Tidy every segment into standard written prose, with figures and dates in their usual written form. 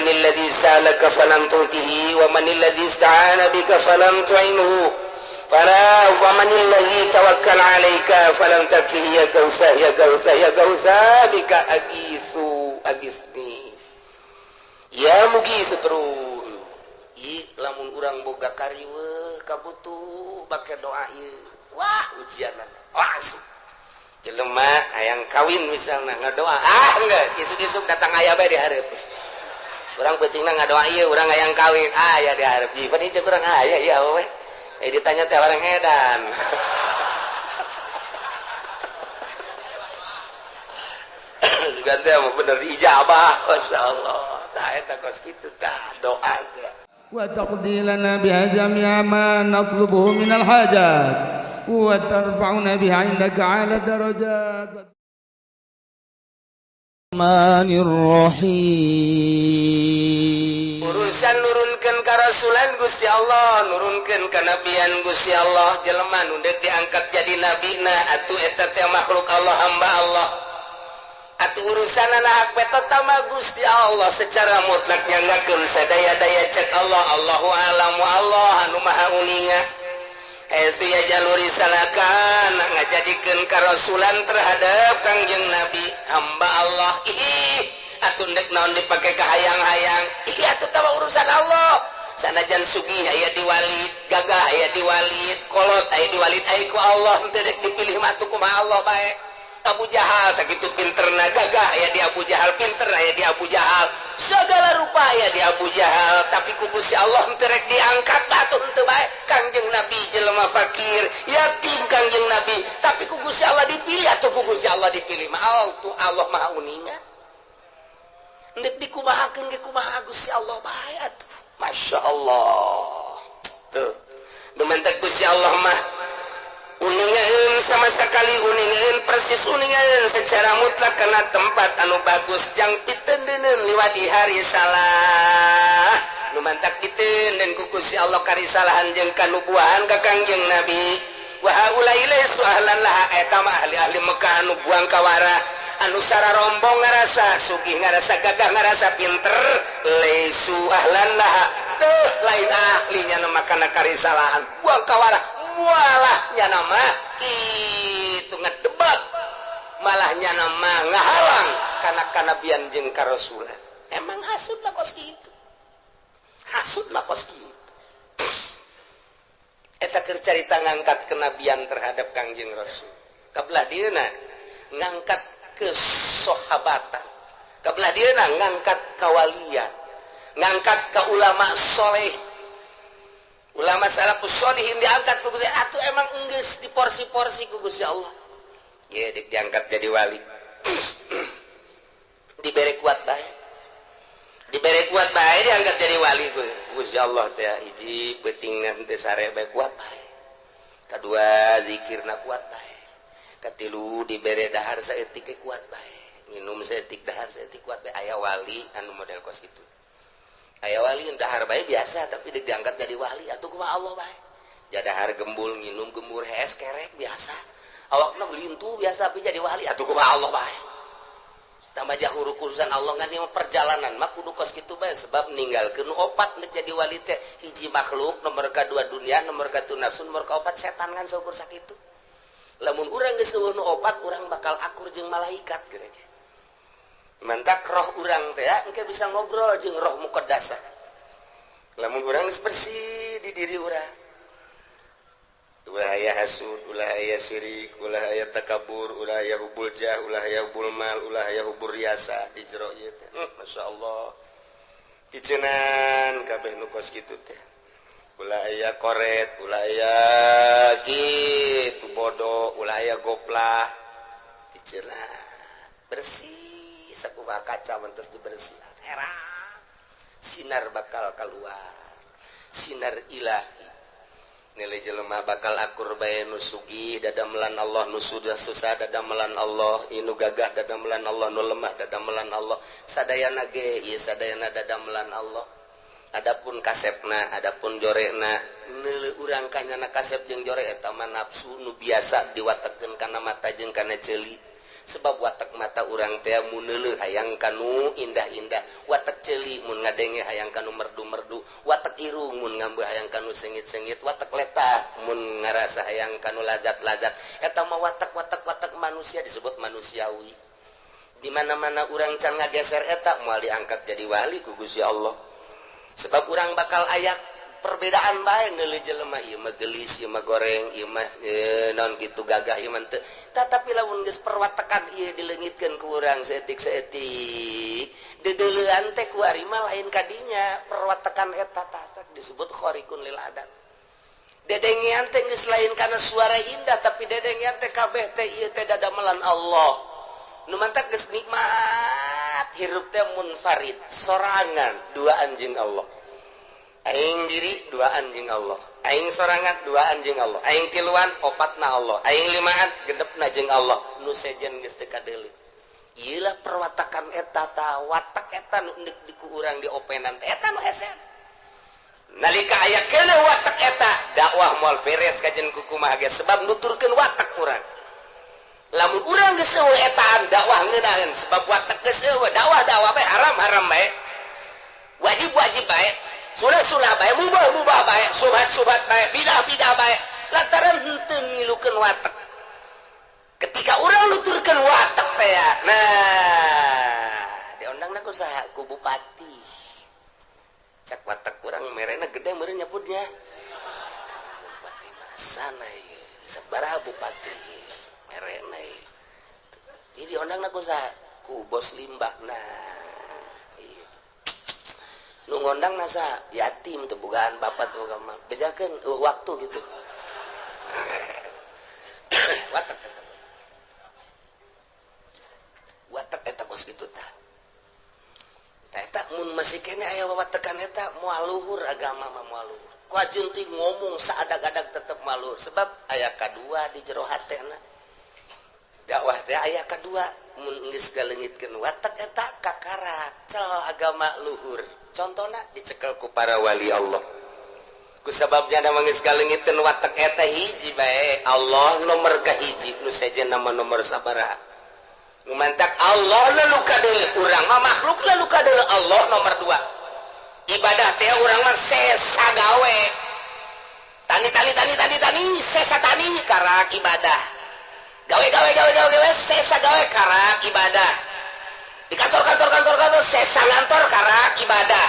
Manilladzi sa'alaka falam tu'tihi wa manilladzi ista'ana bika falam tu'inhu fala wa manilladzi tawakkal 'alaika falam takfihi. Ya gausa, ya gausa, ya gausa, bika agisu agisni ya mugisu. Terus ih, lamun urang boga kariweuh, kabutuh, bake doa ieu, wah, ujian langsung. Jelema hayang kawin misalnya, ngadoa, ah, enggak, isuk-isuk datang, aya bae di hareup. Urang pentingna ngadoa ieu, urang hayang kawin, aya di hareup. Jipan ieu urang aya ieu apa we, eh, ditanya teh orang edan. Sugan teh bener diijabah, masyaallah. Tah, eta kos kitu tah doa teh. وتقضي لنا بها جميع ما نطلبه من الحاجات وترفعنا بها عندك على الدرجات. الرحمن الرحيم. Urusan nurunkan karasulan Gusti Allah, nurunkan kanabian Gusti Allah, jelema nu dek diangkat jadi nabi na atuh eta teh makhluk Allah, hamba Allah. Atuh urusan hak veto tama Gusti Allah secara mutlak, nyanggakeun sadaya-daya cek Allah. Allahu alamu, Allah anu maha uninga. Hesu ya jalur salakan ngajadikeun karasulan terhadap Kangjeng Nabi, hamba Allah. Ih, atuh ndek naon dipake kahayang-hayang? Ih, atuh tama urusan Allah. Sanajan sugih aya di walid, gagah aya di walid, kolot aya di walid, aya ku Allah henteu dek dipilih mah atuh kumaha Allah bae. Abu Jahal sakitu pinterna, gagah aya di Abu Jahal, pinter aya di Abu Jahal, segala rupa aya di Abu Jahal, tapi ku Gusti Allah henteu rek diangkat, atuh henteu bae. Kangjeng Nabi jelema fakir, yatim Kangjeng Nabi, tapi ku Gusti Allah dipilih. Atuh ku Gusti Allah dipilih mah tuh Allah Maha uninga. Ndek dikumahakeun ge kumaha Gusti Allah bae atuh. Masya Allah, tuh nu mentek Gusti Allah mah uningaeun, sama sekali uningaeun, persis uningaeun secara mutlak karena tempat anu bagus jang pitendeunun liwat di hari salah. Nu mantak diteundeun ku Gusti Allah karisalahan jeung kanubuahan ka Kangjeng Nabi. Wa haula'i laysu ahlan laha. Eta mah ahli-ahli Mekah anu buang kawara, anu sararombong, ngarasa sugih, ngarasa gagah, ngarasa pinter, laisu ahlan laha, tuh lain ahlinya nu makana karisalahan. Buang kawara mualahnya nama itu ngedebak, malahnya nama ngahalang karena kanabian jeung karasulan. Emang hasud lah kos gitu, hasud lah kos gitu. Eta keur carita ngangkat kenabian terhadap Kangjeng Rasul. Kabelah dieuna ngangkat kesohabatan, kabelah dieuna ngangkat kawalian, ngangkat ke ulama soleh, ulama salafus solihin diangkat ku Gusti. Atuh emang enggeus di porsi-porsi ku Gusti Allah ye, dik diangkat jadi wali, dibere kuat bae, dibere kuat bae, diangkat jadi wali ku Gusti Allah teh. Hiji, peutingna henteu sare bae, kuat bae. Kadua, zikirna kuat bae. Katilu, dibere dahar saeutik ge kuat bae, nginum saeutik, dahar saeutik, kuat bae. Aya wali anu model kos kitu, aya wali dahar bae biasa, tapi dik diangkat jadi wali, atuh kumaha Allah bae. Jadahar gembul, nginum gembur, hees kerek biasa, awakna lintu biasa, tapi jadi wali, atuh kumaha Allah bae. Tambah jauh urusan Allah ngan ieu perjalanan mah kudu kos kitu bae, sebab ninggalkeun opat nek jadi wali teh. Hiji makhluk, nomor kadua dunia, nomor katilu nafsu, nomor kaopat setan, kan saukur sakitu. Lamun urang geus eueuh nu opat, urang bakal akur jeung malaikat geura. Mantak roh urang teh ya, engke bisa ngobrol jeung roh muqaddasah lamun urang geus bersih di diri urang, ulah aya hasud, ulah aya syirik, ulah aya takabur, ulah aya hubul jah, ulah aya hubul mal, ulah aya hubur riasa ijro ieu teh. Masya Allah, icenan kabeh nu kos kitu teh. Ulah aya koret, ulah aya gitu bodoh, ulah aya goplah, icenan bersih sakumaha kaca mentes dibersihan. Heran, sinar bakal keluar, sinar ilahi. Nilai jelema bakal akur bae, nu sugih dadamelan Allah, nu sudah susah dadamelan Allah, inu gagah dadamelan Allah, nu lemah dadamelan Allah, sadayana ge ieu sadayana dadamelan Allah. Adapun kasepna, adapun jorekna, neuleuh urang kanyana kasep jeung jore, eta mah nafsu nu biasa diwatekeun kana mata jeung kana ceuli. Sebab watak mata urang teh mun neuleuh hayang kanu indah-indah, watak ceuli mun ngadenge hayang kanu merdu-merdu, watek irung mun ngambe hayang kanu sengit-sengit, watek letah mun ngarasa hayang kanu lazat-lazat. Eta mah watek-watek-watek manusia disebut manusiawi. Di mana-mana urang can ngageser eta moal diangkat jadi wali ku Gusti Allah. Sebab urang bakal ayak perbedaan bae ngeuleuh jelema ieu mah geulis, ieu mah goreng, ieu mah naon kitu gagah, ieu mah teu. Tetapi lamun geus perwatekan ieu dileungitkeun ku urang saeutik-saeutik, deudeulean teh ku ari mah lain kadinya perwatekan eta tah disebut khariqun lil adat. Dedengean teh geus lain kana suara indah, tapi dedengean teh kabeh teh ieu teh dadamelan Allah. Nu mantak geus nikmat hirup teh munfarid, sorangan duaan jeung Allah. Aing diri duaan jeung Allah, aing sorangan duaan jeung Allah, aing tiluan opatna Allah, aing limaan genepna jeung Allah. Nu sejen geus teu kadeuleu. Ieu lah perwatakan eta ta, watak eta nu deuk di ku urang diopenan teh eta nu hese. Nalika aya keuleuh watak eta, dakwah moal beres kajen ku kumaha ge sebab nuturkeun watak urang. Lamun urang geus eueuh etaan dakwah ngeunaheun sebab watak geus eueuh, dakwah-dakwah bae haram-haram bae. Wajib-wajib bae. Sunah-sunah bae, mubah-mubah bae, subhat-subhat bae, bidah-bidah bae. Lantaran henteu ngilukeun watak. Ketika urang nuturkeun watak teh ya, nah, diondangna ku saha? Ku bupati. Cak watak urang merena gede meureun nyebutnya. Bupati masana ieu, sabaraha bupati merena ieu. Ieu diondangna ku saha? Ku bos limbah. Nah, nu ngondang nasa yatim teu bogaan bapak teu boga mah bejakeun waktu gitu. Watak eta. Watak eta kos kitu tah. Tah eta mun masih keneh aya wawatekan eta moal luhur agama mah moal luhur. Ku ajunti ngomong saadag-adag tetep moal luhur sebab aya kadua di jero hatena. Dakwah teh aya kadua mun geus galeungitkeun watak eta kakarak cel agama luhur. Contohna dicekel ku para wali Allah. Ku sababnya da geus galeungitkeun watak eta hiji bae Allah nomor kahiji nu sejen nama nomor sabaraha. Nu mantak Allah nu kadeuleu urang mah makhluk nu kadeuleu Allah nomor 2. Ibadah teh urang mah sesa gawe. Tani tani tani tani tani sesa tani karak ibadah. Gawe gawe gawe gawe gawe sesa gawe karak ibadah. Di kantor kantor kantor kantor sesa ngantor karak ibadah.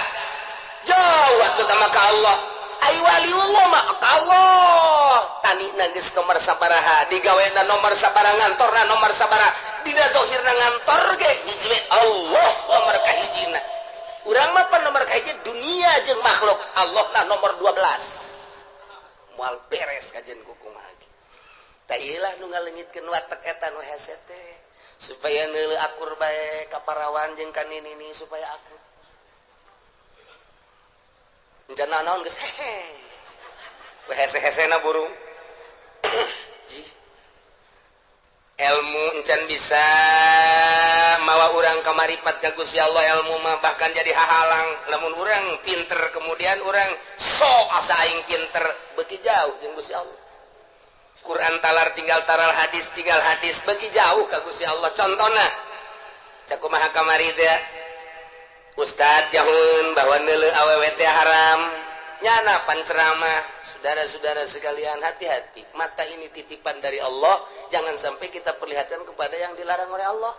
Jauh waktu sama ka Allah. Ai waliullah mah ka Allah. Tani geus nomor sabaraha, digawena nomor sabaraha, ngantorna nomor sabaraha, dina zahirna ngantor ge hiji we Allah nomor kahijina. Urang mah pan nomor kahiji dunia jeung makhluk, Allah na nomor 12. Moal beres kajen ku kumaha ge. Tah ieu lah nu ngaleungitkeun watak eta nu hese teh supaya neuleuh akur bae ka parawan jeung ka nini supaya akur. Encan naon geus hehe. We hese-hesena burung. Ji. Ilmu encan bisa mawa urang ka maripat ka Gusti Allah, ilmu mah bahkan jadi hahalang. Lamun urang pinter kemudian urang sok asa aing pinter beuki jauh jeung Gusti Allah. Quran talar tinggal talar, hadis tinggal hadis, beuki jauh ka Gusti Allah. Contona cakumaha kamari teh Ustad jahun bahwa neuleuh awewe teh haram. Nyana panceramah, saudara-saudara sekalian hati-hati, mata ini titipan dari Allah, jangan sampai kita perlihatkan kepada yang dilarang oleh Allah.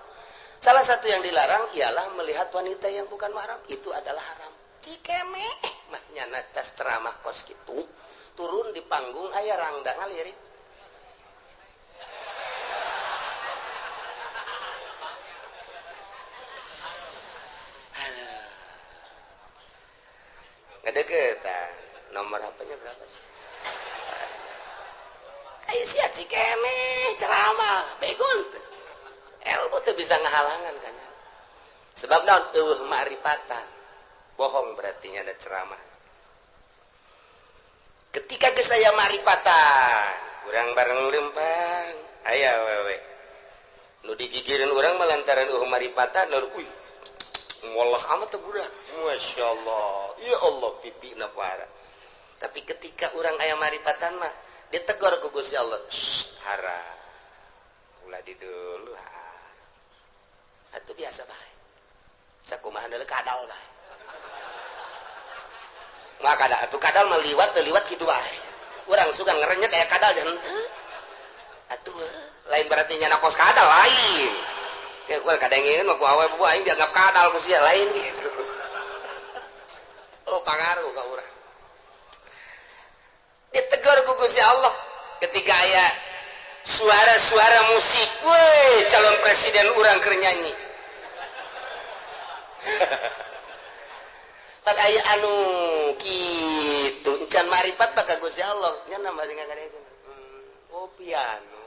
Salah satu yang dilarang ialah melihat wanita yang bukan mahram, itu adalah haram. Cikeme mah nyana tas ceramah kos kitu, turun di panggung aya rangda ngalirik. Ngedeket nomor HP-nya berapa sih? Ayo sia cikene ceramah begon teu. Ilmu teu bisa ngahalangan kan. Sebab naon eueuh ma'rifatan. Bohong berarti nya ada ceramah. Ketika geus aya ma'rifatan, urang bareng lempang, aya awewe. Nu digigireun urang mah lantaran eueuh ma'rifatan, uih. Ngolah amat teh budak. Masya Allah. Ya Allah pipina parah. Tapi ketika urang aya maripatan mah ditegur ku Gusti Allah. Shh, haram. Ulah di dulu. Atuh biasa bae. Sakumaha deuleu kadal bae. Maka kadal atuh kadal mah liwat teu liwat kitu wae. Urang sugan ngerenyet aya kadal dan henteu. Atuh lain berarti nyana kos kadal lain. Kayak gua kadengeun mah ku awe bubu aing dianggap kadal ku sia lain gitu. Oh pangaruh ka urang. Ditegur ku Gusti Allah ketika aya suara-suara musik, weh calon presiden urang keur nyanyi. Pak aya anu kitu encan marifat pak ka Gusti Allah nya masih ngagadekeun. Oh piano.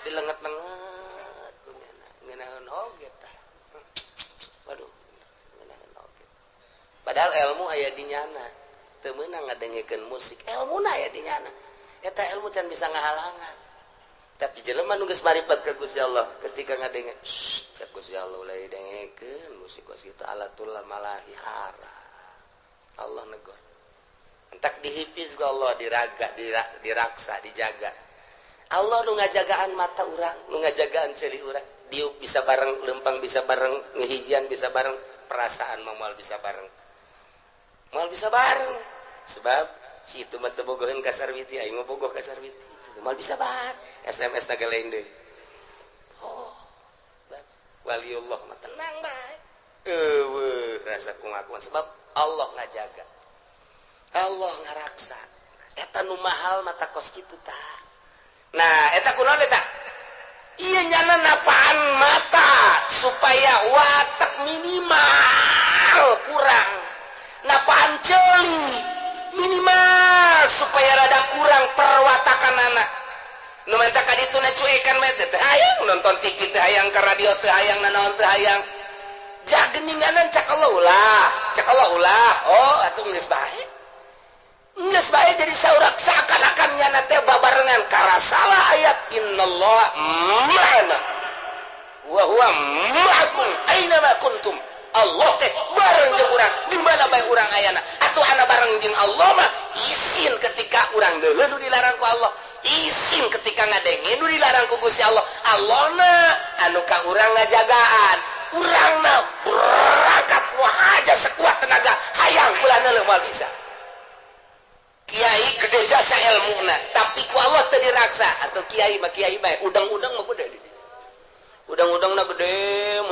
Dilenget-lenget ku nyana ngeunaheun oge tah. Waduh, ngeunaheun oge. Padahal ilmu aya di nyana. Teu meunang ngadengekeun musik, ilmuna aya di nyana. Eta ilmu can bisa ngahalangan. Tapi jelema nu geus marifat ka Gusti Allah ketika ngadenge, cek Gusti Allah ulah dengekeun musik kos kitu alatul malahi haram. Allah negor. Entak dihipis ku Allah, diraga, diraksa, dijaga. Allah nu ngajagaan mata urang, nu ngajagaan ceuli urang. Diuk bisa bareng, lempang bisa bareng, ngehijian bisa bareng, perasaan mah moal bisa bareng. Moal bisa bareng. Sebab si itu mah teu bogoheun ka Sarwiti, aing mah bogoh ka Sarwiti. Moal bisa bareng. SMS na lain deui. Oh, waliullah mah tenang bae. Eueuh, rasa kumaha sebab Allah ngajaga. Allah ngaraksa. Eta nu mahal mata kos kitu tah. Nah, eta kunaon eta? Ieu nyana napaan mata supaya watak minimal kurang. Napaan ceuli minimal supaya rada kurang perwatakanana. Nu menta ka ditu na cuekan mah teh hayang nonton TV teh hayang ka radio teh hayang nanaon teh hayang. Jageninganan cak Allah ulah, cak Allah ulah. Oh, atuh geus bae. Geus bae jadi saurak seakan-akan nyana teh babarengan karasalah ayat innallaha ma'ana wa huwa ma'akum aina ma kuntum. Allah teh bareng jeung urang di mana bae urang ayana. Atuh ana bareng jeung Allah mah isin ketika urang deuleu nu dilarang ku Allah. Isin ketika ngadenge nu dilarang ku Gusti Allah. Allahna anu ka urang ngajagaan. Urangna berangkat wahaja sekuat tenaga hayang ulah neuleuh moal bisa. Kiai gede jasa ilmuna tapi ku Allah teu diraksa. Atau kiai mah kiai bae udang-udang mah gede di dieu. Udang-udangna gede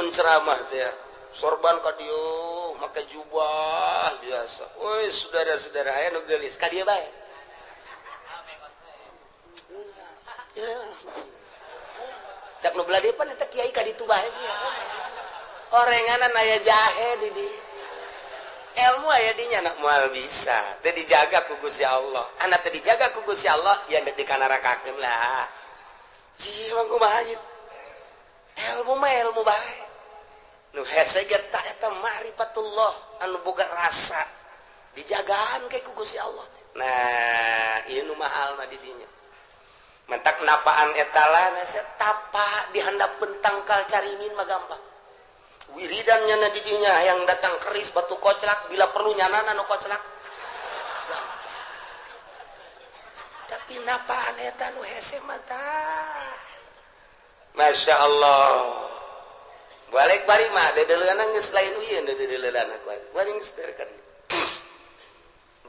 mun ceramah teh ya. Sorban ka dieu make jubah biasa. Woi saudara-saudara aya nu geulis ka dieu bae. Cak nu belah dieu pan eta kiai ka ditu bae sih. Orenganan aya jahe di dieu. Ilmu aya di nya moal bisa. Teu dijaga ku Gusti Allah. Anak teu dijaga ku Gusti Allah ya deuk dikanarakakeun lah. Cih mah kumaha ieu? Ilmu mah ilmu bae. Nu hese ge ta eta ma'rifatullah anu boga rasa dijagaan ke ku Gusti Allah. Nah, ieu nu mahal mah di dinya. Mentak napaan eta lah tapa di handapeun tangkal caringin mah gampang. Wiridan nyana di dinya yang datang keris batu koclak bila perlu nyanana nu koclak. Gampang. Tapi napaan eta nu hese mah tah. Masya Allah. Balik bari mah dedeuleunana geus lain ieu dedeuleunana kuari. Kuari geus derekan.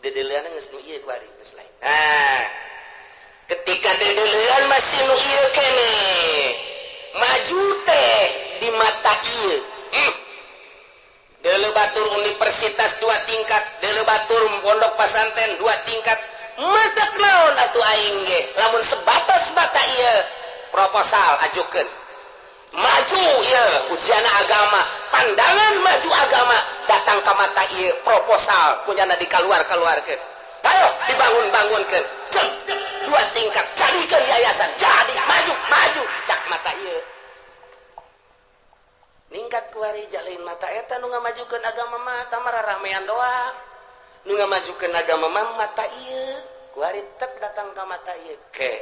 Dedeuleunana geus nu ieu kuari geus lain. Nah, ketika dedeuleun masih nu ieu kene. Maju teh di mata ieu. Deuleu batur universitas 2 tingkat, deuleu batur pondok pasantren 2 tingkat. Matak naon atuh aing ge lamun sebatas mata ieu proposal ajukeun. Maju ieu ujian agama, pandangan maju agama datang ka mata ieu proposal kunyana dikaluar-kaluarkeun. Ayo dibangun-bangunkeun. 2 tingkat jadikeun yayasan, jadi maju-maju cak mata ieu. Ningkat kuari jalin mata eta nu ngamajukeun agama mah tah ramean doang. Nu ngamajukeun agama mah mata ieu. Kuari tek datang ka mata ieu ke.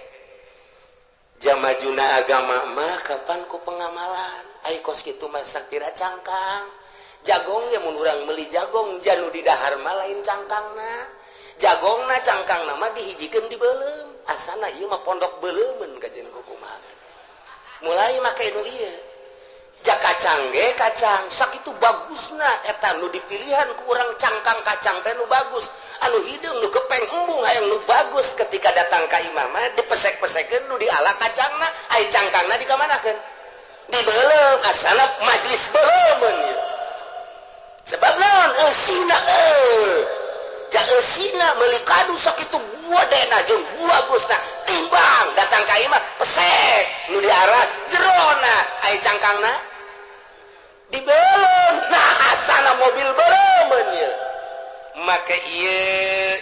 Jamajuna agama mah kapan ku pengamalan. Ai kos kitu mah sapira cangkang. Jagong ge mun urang meuli jagong janu di dahar mah lain cangkangna. Jagongna cangkangna mah dihijikeun di beuleum. Asana ieu mah pondok beuleumeun kajen kukumaha. Mulai make nu ieu. Ja kacang ge kacang sakitu bagusna eta nu dipilihan ku urang cangkang kacang teh nu bagus, anu hideung, nu gepeng, embung hayang nu bagus. Ketika datang ka imah mah dipesek-pesekeun nu diala kacangna, ai cangkangna dikamanakeun? Dibeuleum. Asana majlis beuleumeun ieu. Sebab naon? Eusina eueuh. Ja eusina meuli kadu sakitu gedena jeung bagusna, timbang datang ka imah pesek nu diarah jerona, ai cangkangna dibeuleum. Nah, asana mobil beuleumeun ieu. Make ieu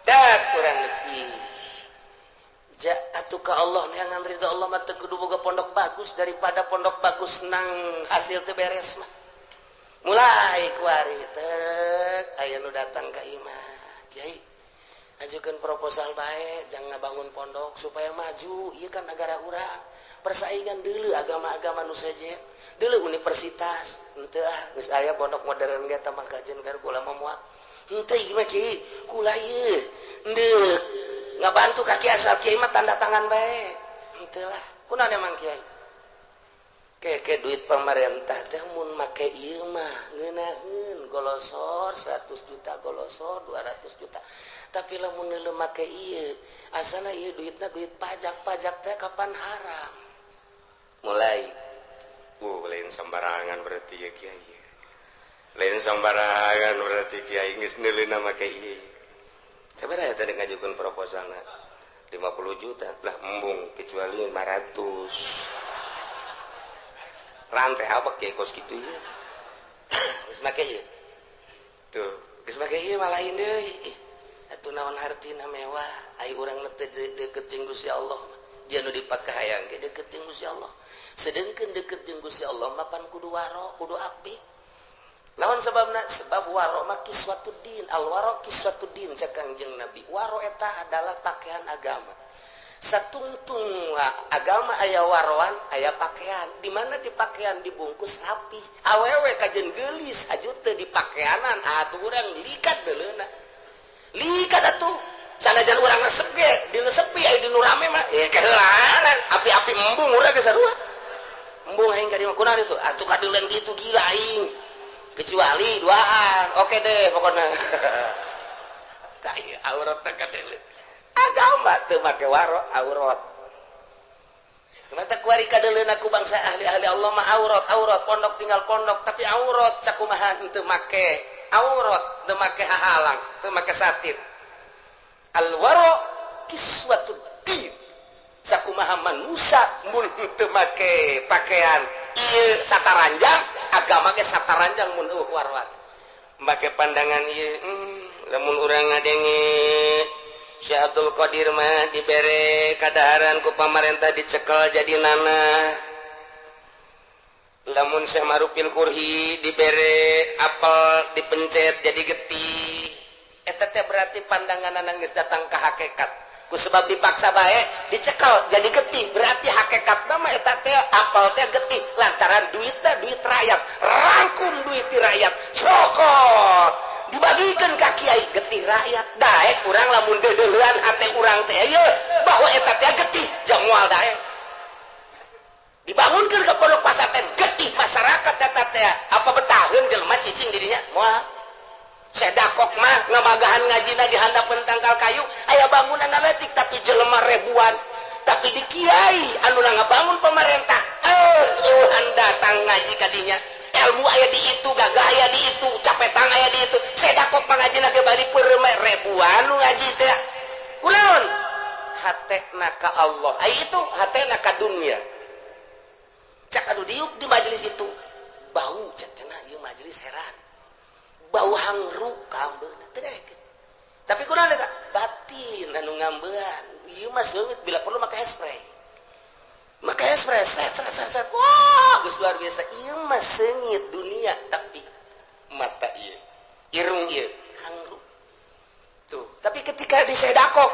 tak kurang lebih ja atuh ka Allah neangan ridho Allah mah teu kudu boga pondok bagus. Daripada pondok bagus nang hasil teu beres mah. Mulai kuari tek aya nu datang ka imah, "Kiai, ajukan proposal baik, jangan bangun pondok supaya maju. Iya kan negara urang persaingan dulu agama-agama nu sejen dulu universitas." "Henteu ah, geus aya pondok modern ge tambah kajian ka kula mah moal." "Henteu ieu mah, Kiai, kula ieu ndek ngabantu ka kiai, asal kiai mah tanda tangan bae." "Henteu lah." "Kunaon emang, Kiai?" "Keke duit pemerintah teh mun make ieu mah ngeunaheun golosor 100 juta, golosor 200 juta, tapi lamun neuleu make ieu asana ieu duitna duit pajak, pajak teh kapan haram." Mulai, lain sembarangan berarti ya, Kiai, lain sembarangan berarti Kiai geus neuleuna make ieu. Sabaraha tadi ngajukeun proposalna? 50 juta lah. Embung, kecuali 500 rantai apa kayak kos gitu ya. Geus make ieu tuh, geus make ieu mah lain deui. Ih atuh, naon hartina mewah ai urang teu deket jeung Gusti Allah? Dia nu dipakahayang ge deket jeung Gusti Allah, sedengkeun deket jeung Gusti Allah mah pan kudu waro, kudu apik. Lawan sebabna? Sebab waro mah kiswatuddin, al waro kiswatuddin cek Kangjeng Nabi. Waro eta adalah pakaian agama. Satungtung agama aya waroan, aya pakaian. Di mana di pakaian dibungkus rapi, awewe kajen gelis aju teu di pakaianan atuh urang likat deuleuna, likat atuh. Sanajan urang resep ge di nu sepi, aya di nu rame mah eh keheulaan api-api. Embung, urang ge sarua embung aing ka dieu. Kunaon itu atuh kadeuleun kitu? Gila aing, kecuali duaan oke deh pokoknya. Tak aurat teh kadeuleun. Agama teu make waro aurat. Mata kuari kadeuleun aku bangsa ahli-ahli Allah mah aurat, aurat pondok tinggal pondok tapi aurat sakumaha teu make aurat, teu make hahalang, teu make satir. Al waro kiswatud din. Sakumaha manusia mun teu make pakaian ieu sataranjang, agama ge sataranjang mun eueuh waroan. Make pandangan ieu, lamun urang ngadenge Syekh Abdul Qadir mah dibere kadaharan ku pamarentah, dicekel jadi nanah. Lamun Syekh Marupil Kurhi dibere apel, dipencet jadi getih. Eta teh berarti pandangan geus datang ke hakikat. Ku sebab dipaksa bae dicekel jadi getih, berarti hakikat nama eta teh apel teh getih lantaran duitnya duit rakyat, rangkum duit ti rakyat, cokot dibagikan ka kiai, getih rakyat. Daek urang lamun deudeuhan hate urang teh ieu bahwa eta teh getih, jang moal daek dibangunkeun ke pondok pasantren getih masyarakat eta teh. Apa betaheun jelema cicing di dinya? Moal. Sedakok mah ngamagahan ngajina di handapeun tangkal kayu, aya bangunan leutik tapi jelema ribuan. Tapi di kiai anu ngabangun pemerintah, eueuhan datang ngaji kadinya. Ilmu aya di itu, gagah aya di itu, capetang aya di itu. Sedakok mah ngajina ge bari peureum, ribuan nu ngaji teh. Kunaon? Hatena ka Allah, ai itu hatena ka dunia. Cak anu diuk di majelis itu bau, cek kena ieu majelis heran bau hangru kaambeuna teu daekeun. Tapi kunaon eta? Batin anu ngambean. Ieu mah seungit, bila perlu make spray, make spray, set set set set. Wah, geus luar biasa. Ieu mah seungit dunia, tapi mata ieu, irung ieu hangru tuh. Tapi ketika di sedakok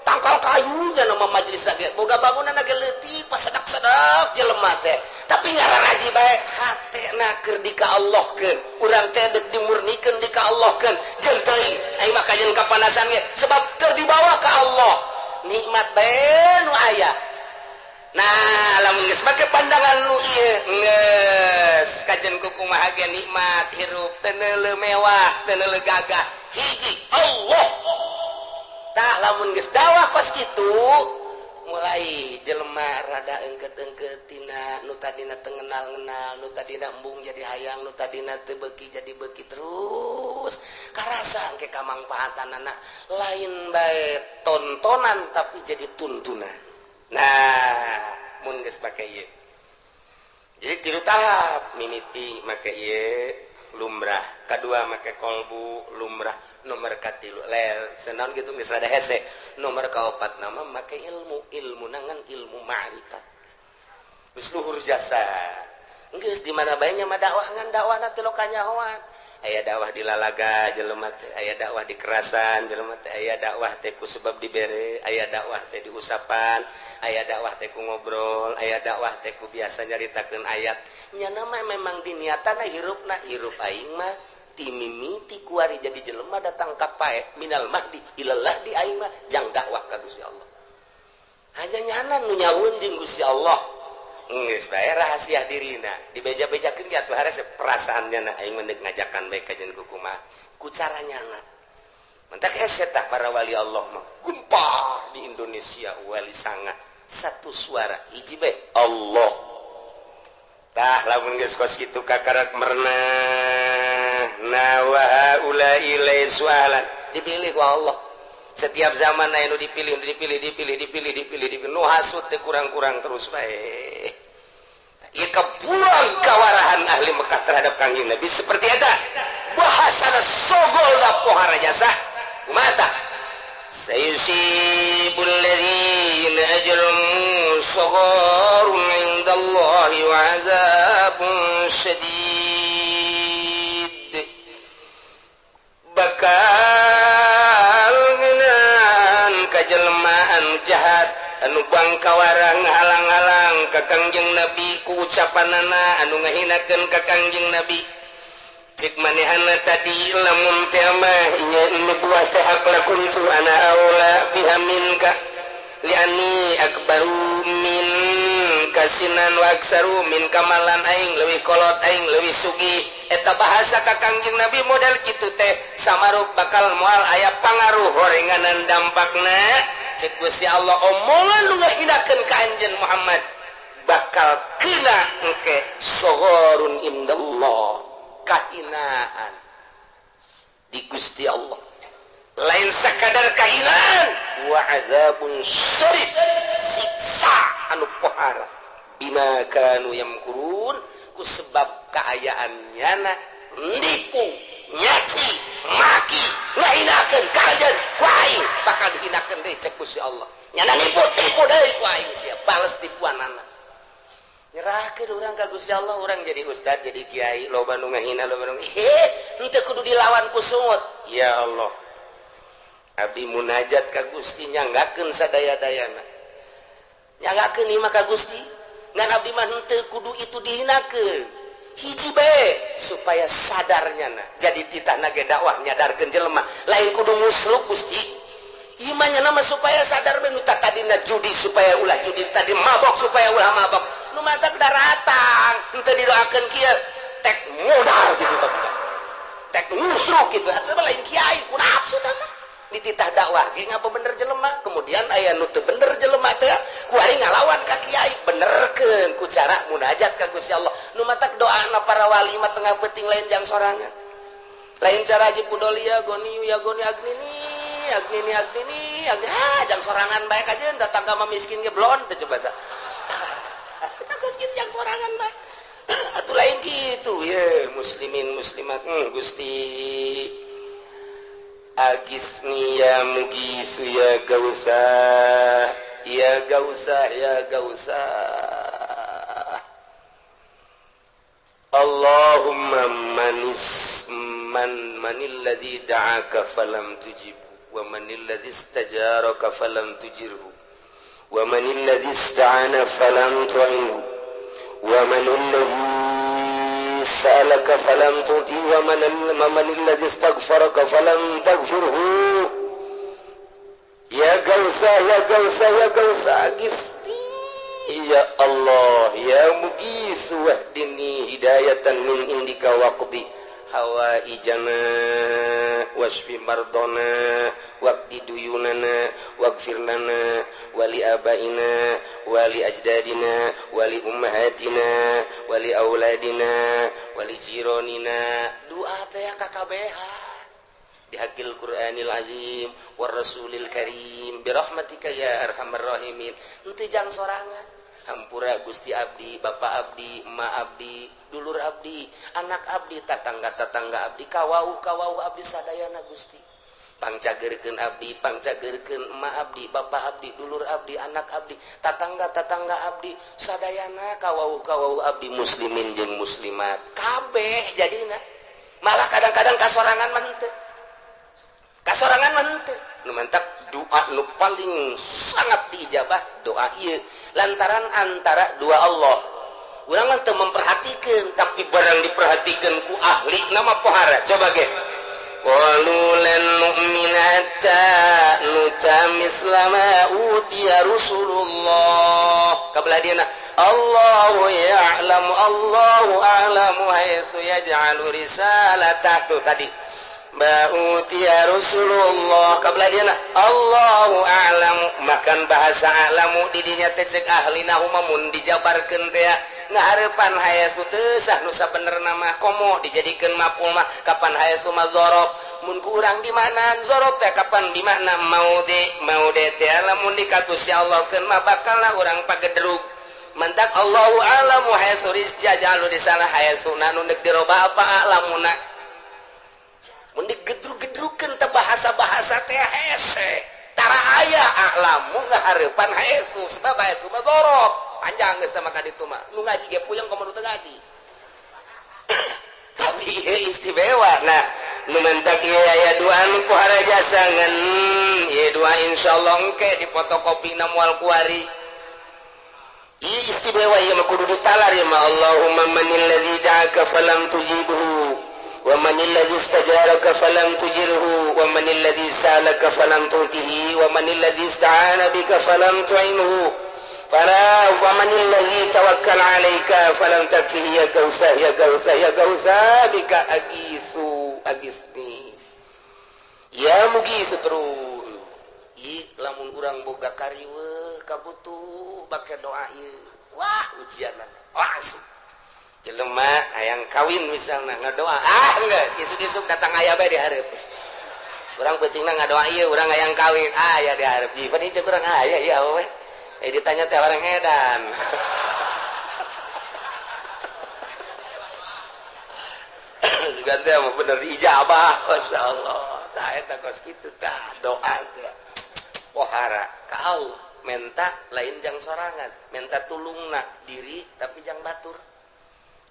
tangkal kayunya nama majelis lagi boga bangunan lagi leutik, pas sedak-sedak jelema teh, tapi ngararaji bae, hatena keur di ka Allahkeun. Urang teh deuk dimurnikeun, di ka Allahkeun, jeung teuing ai mah kajeun kapanasan ge sebab keur dibawa ka Allah, nikmat bae nu aya. Nah, lamun geus make pandangan nu ieu, geus kajen kumaha ge nikmat hirup, teu neuleu mewah, teu neuleu gagah, hiji Allah. Tah, lamun geus dakwah kos kitu, mulai jelema rada engket-engket tina nu tadina teu ngenal-ngenal, nu tadina embung jadi hayang, nu tadina teu beuki jadi beuki, terus karasa engke kamangfaatanana, lain bae tontonan tapi jadi tuntunan. Nah, mun geus make ieu, jadi tilu tahap: mimiti make ieu lumrah, kadua make kolbu lumrah, nomor katilu lel senaon gitu geus rada hese, nomor kaopat nama make ilmu, ilmu nangan ilmu ma'rifat, geus luhur jasa, geus di mana bae nya mah dakwah, ngan dakwahna teh kanyahoan. Aya dakwah di lalaga jelema teh, aya dakwah di kerasan jelema teh, aya dakwah teh ku sebab dibere, aya dakwah teh diusapan, aya dakwah teh ku ngobrol, aya dakwah teh ku biasa nyaritakeun ayat. Nya nama memang diniatana hirupna, hirup aing mah ti mimiti kuari jadi jelema datang ka pae, minal mahdi ilallah di, aing mah jang dakwah ka Gusti Allah, hanya nyana nu nyaun jeung Gusti Allah. Geus bae rahasia dirina dibeja-bejakeun ge atuh harese perasaannya na aing mah ngajakan bae ka jeung kumaha ku cara nyana. Mentak hese tah para wali Allah mah gempar di Indonesia, wali sanga satu suara, hiji bae, Allah. Tah, lamun geus kos kitu kakarak merenah. Nah, wa haula'i laisu ahlan, dipilih ku Allah setiap zaman. Aya nu dipilih, dipilih, dipilih, dipilih, dipilih, dipilih. Nu hasud teh kurang-kurang terus bae. Ieu kabuang kawarahan ahli Mekah terhadap Kangjeng Nabi seperti eta, bahasana sogol da pohara jasa. Kumaha tah? Sayusibul ladzina ajramu sagharun 'indallahi wa 'adzabun syadid. Bakal ngeunaan kajelmaan jahat anu bangkawarang halang-halang ka Kangjeng Nabi ku ucapanana anu ngahinakeun ka Kangjeng Nabi. Cek manehana tadi, lamun teh mah nya nubuah teh hak, lakuntu ana aula biha minka liani akbaru min kasinan wa aksaru min kamalan, aing leuwih kolot, aing leuwih sugih. Eta bahasa ka Kangjeng Nabi model kitu teh samaruk bakal moal aya pangaruh horenganan dampakna. Cek Gusti Allah, omongan nu ngahinakeun ka anjeun Muhammad bakal kena engke sohorun indallah, kahinaan di Gusti Allah. Lain sekadar kahinaan, wa azabun syadid, siksa anu pohara, bima kanu yamkurun, ku sebab kaayaan nyana nipu, nyaci maki, ngahinakeun ka anjeun. Ku aing bakal dihinakeun deui, cek Gusti Allah. Nyana nipu, tipu deui ku aing, sia bales tipuanana. Nyerahkeun urang ka Gusti Allah. Urang jadi ustad, jadi kiai, loba nu ngahina, loba nu he, henteu kudu dilawan ku sungut. Ya Allah, abdi munajat ka Gusti, nyanggakeun sadaya-dayana, nyanggakeun ieu mah ka Gusti. Ngan abdi mah henteu kudu itu dihinakeun, hiji bae supaya sadarnya. Na jadi titah ge dakwah nyadarkeun jelema lain kudu musluk. Gusti, imannya nama supaya sadar, nu tadina judi supaya ulah judi, tadi mabok supaya ulah mabok. Nu matak daratang henteu didoakeun kieu, tek modal gitu, tapi tek ngusruk gitu atuh lain kiai ku nafsu tah mah. Dititah dakwah ge ngapa bener jelema, kemudian aya nu teu bener jelema teh kuari ngalawan ka kiai, benerkeun ku cara munajat ka Gusti Allah. Nu matak doana para wali mah tengah peuting lain jang sorangan, lain cara haji pudoli, ya goni ya goni, agnini agnini agnini agni, ah jang sorangan bae aja. Tetangga mah miskin ge blon teh, coba tah eta geus kitu jang sorangan bae atuh, lain gitu ya. Muslimin muslimat, Gusti, agisni ya mugisu, ya gausa, ya gausa, ya gausa. Allahumma manis man manil ladzi da'aka falam tujibu, wa manil ladzi istajaraka falam tujirhu, wa manil ladzi ista'ana falam tu'inhu, wa manil ladzi sa'alaka falam tu'ti, wa man alladhi istaghfaraka falam taghfirhu. Ya gausa, ya gausa, ya gausa, agisni. Ya Allah ya mugisu wahdini hidayatan min indika waqdi hawaijana wasfi mardona waqdi duyunana waghfir lana wali abaina wali ajdadina wali ummahatina wali auladina wali jironina. Doa teh KKBH bihaqil Qur'anil azim war rasulil karim birahmatika ya arhamar rahimin. Henteu jang sorangan, hampura Gusti abdi, bapak abdi, emak abdi, dulur abdi, anak abdi, tatangga-tatangga abdi, kawauh-kawauh abdi sadayana Gusti. Pangcageurkeun abdi, pangcageurkeun emak abdi, bapak abdi, dulur abdi, anak abdi, tatangga-tatangga abdi, sadayana kawauh-kawauh abdi muslimin jeung muslimat. Kabeh jadina. Malah kadang-kadang kasorangan mah henteu. Kasorangan mah henteu. Nu mantak doa nu paling sangat diijabah doa ieu lantaran antara dua Allah. Urang mah teu memperhatikan, tapi barang diperhatikan ku ahli nama pohara. Coba ge. Qalu lan nu'mina hatta nuta misla ma utiya Rasulullah. Kabelah dieuna Allahu ya'lamu Allahu a'lamu haitsu yaj'alu risalata. Tuh tadi ba'utiya Rasulullah kabelah dieuna Allahu a'lamu, makan bahasa a'lamu didinya teh cek ahli nahu mah mun dijabarkeun teh ngahareupan hayasu teu sah nu sabenerna mah komo dijadikeun maf'ul mah kapan hayasu mah dzaraf mun ku urang di mana dzaraf teh kapan di mana maudi maudi teh lamun dikatus ya Allah keun mah bakal lah urang pagedrug. Mantak Allahu a'lamu hayasu rizjajalu di sana hayasuna nu deuk diroba apa a'lamuna mun digedrug-gedrugkeun teh bahasa-bahasa teh hese tara aya a'lamu ngahareupan hayasu sebab hayasu mah dzaraf panjang geus sama ka ditu mah nu ngaji ge puyeng komo nu teu ngaji. Tapi ieu istimewa. Nah nu mentak ieu aya dua nu pohara jasa ngan ieu dua insyaallah engke dipotokopina moal kuari. Ieu istimewa ieu mah kudu ditalar ieu mah. Allahumma manil ladzi da'aka falam tujibhu wa manil ladzi istajaraka falam tujirhu wa manil ladzi sa'alaka falam tu'tihi wa manil ladzi ista'ana bika falam tu'inhu fala wa manil ladzi tawakkal 'alaika falam takfihi ya gausa ya gausa ya gausa bika agisu agisni ya mugisu terus. Ih lamun urang boga kariweuh kabutuh bake doa ieu wah ujianna langsung. Jelema hayang kawin misalna ngadoa ah geus isuk-isuk datang aya bae di hareup. Urang pentingna ngadoa ieu urang hayang kawin ah aya di hareup ji pan ieu urang aya ieu we. Ditanya teh orang edan. Sugan teh mah bener diijabah masyaallah. Tah eta kos kitu tah doa teh. Pohara ka Allah menta lain jang sorangan, menta tulungna diri tapi jang batur.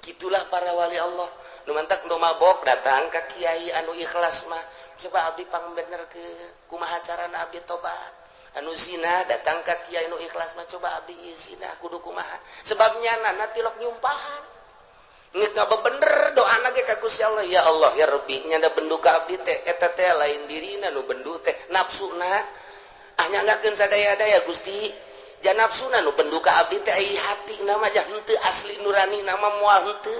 Gitulah para wali Allah. Nu mantak nu mabok datang ka kiai anu ikhlas mah. Coba abdi pangbenerkeun kumaha carana abdi tobat. Anu zina datang ka kiai nu ikhlas mah coba abdi ieu zina kudu kumaha. Sebab nyana tilok nyumpahan. Ngeuk ngabebener doana ge ka Gusti Allah, ya Allah ya Rabbi nyana bendu ka abdi teh eta teh lain dirina nu bendu teh nafsuna. Ah nyanggakeun sadaya-daya Gusti. Jan nafsuna nu bendu ka abdi teh ai hati na mah jah henteu asli nurani na mah moal henteu.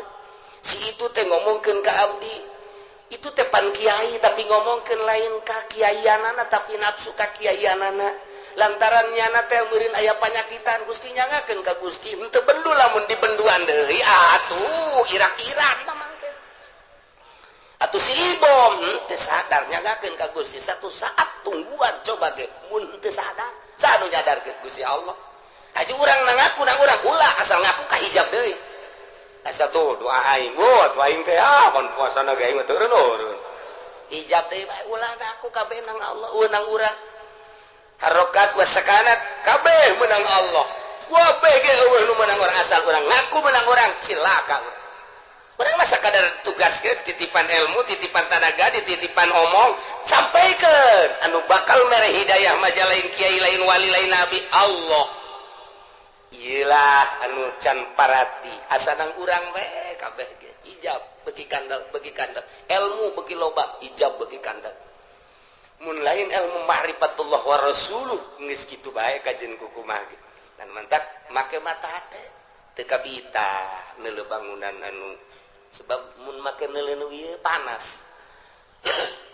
Si itu teh ngomongkeun ka abdi itu teh pan kiai tapi ngomongkeun lain ka kiaianana tapi nafsu ka kiaianana. Lantaran nyana teh meureun aya panyakitan Gusti nyangakeun ka Gusti henteu bendu lamun dibenduan deui atuh irak-irak tah mangke. Atuh si Ibom henteu sadar nyangakeun ka Gusti satu saat tungguan coba ge mun henteu sadar saha nu nyadarkeun Gusti Allah. Haji urang na ngaku nang urang ulah asal ngaku ka hijab deui. Asa tuh doa aing, wah tuh aing teh ah pan puasana ge aing mah turun. Hijab deui bae ulah ngaku kabeh nang Allah, nang urang. Harokat wa sakanat kabeh menang Allah. Kabeh ge eueuh nu menang urang asal urang ngaku menang urang cilaka urang. Urang mah sakadar tugas ge titipan ilmu, titipan tanaga, dititipan omong, sampaikeun anu bakal mere hidayah mah lain kiai lain wali lain nabi Allah. Iyalah anu can parati asa nang urang we kabeh ge hijab beuki kandel ilmu beuki loba hijab beuki kandel. Mun lain ilmu ma'rifatullah wa rasuluh geus kitu bae kajen kukumaha ge. Kan mantak make mata hate teu kabita neuleuh bangunan anu, sebab mun make neuleuh nu ieu panas.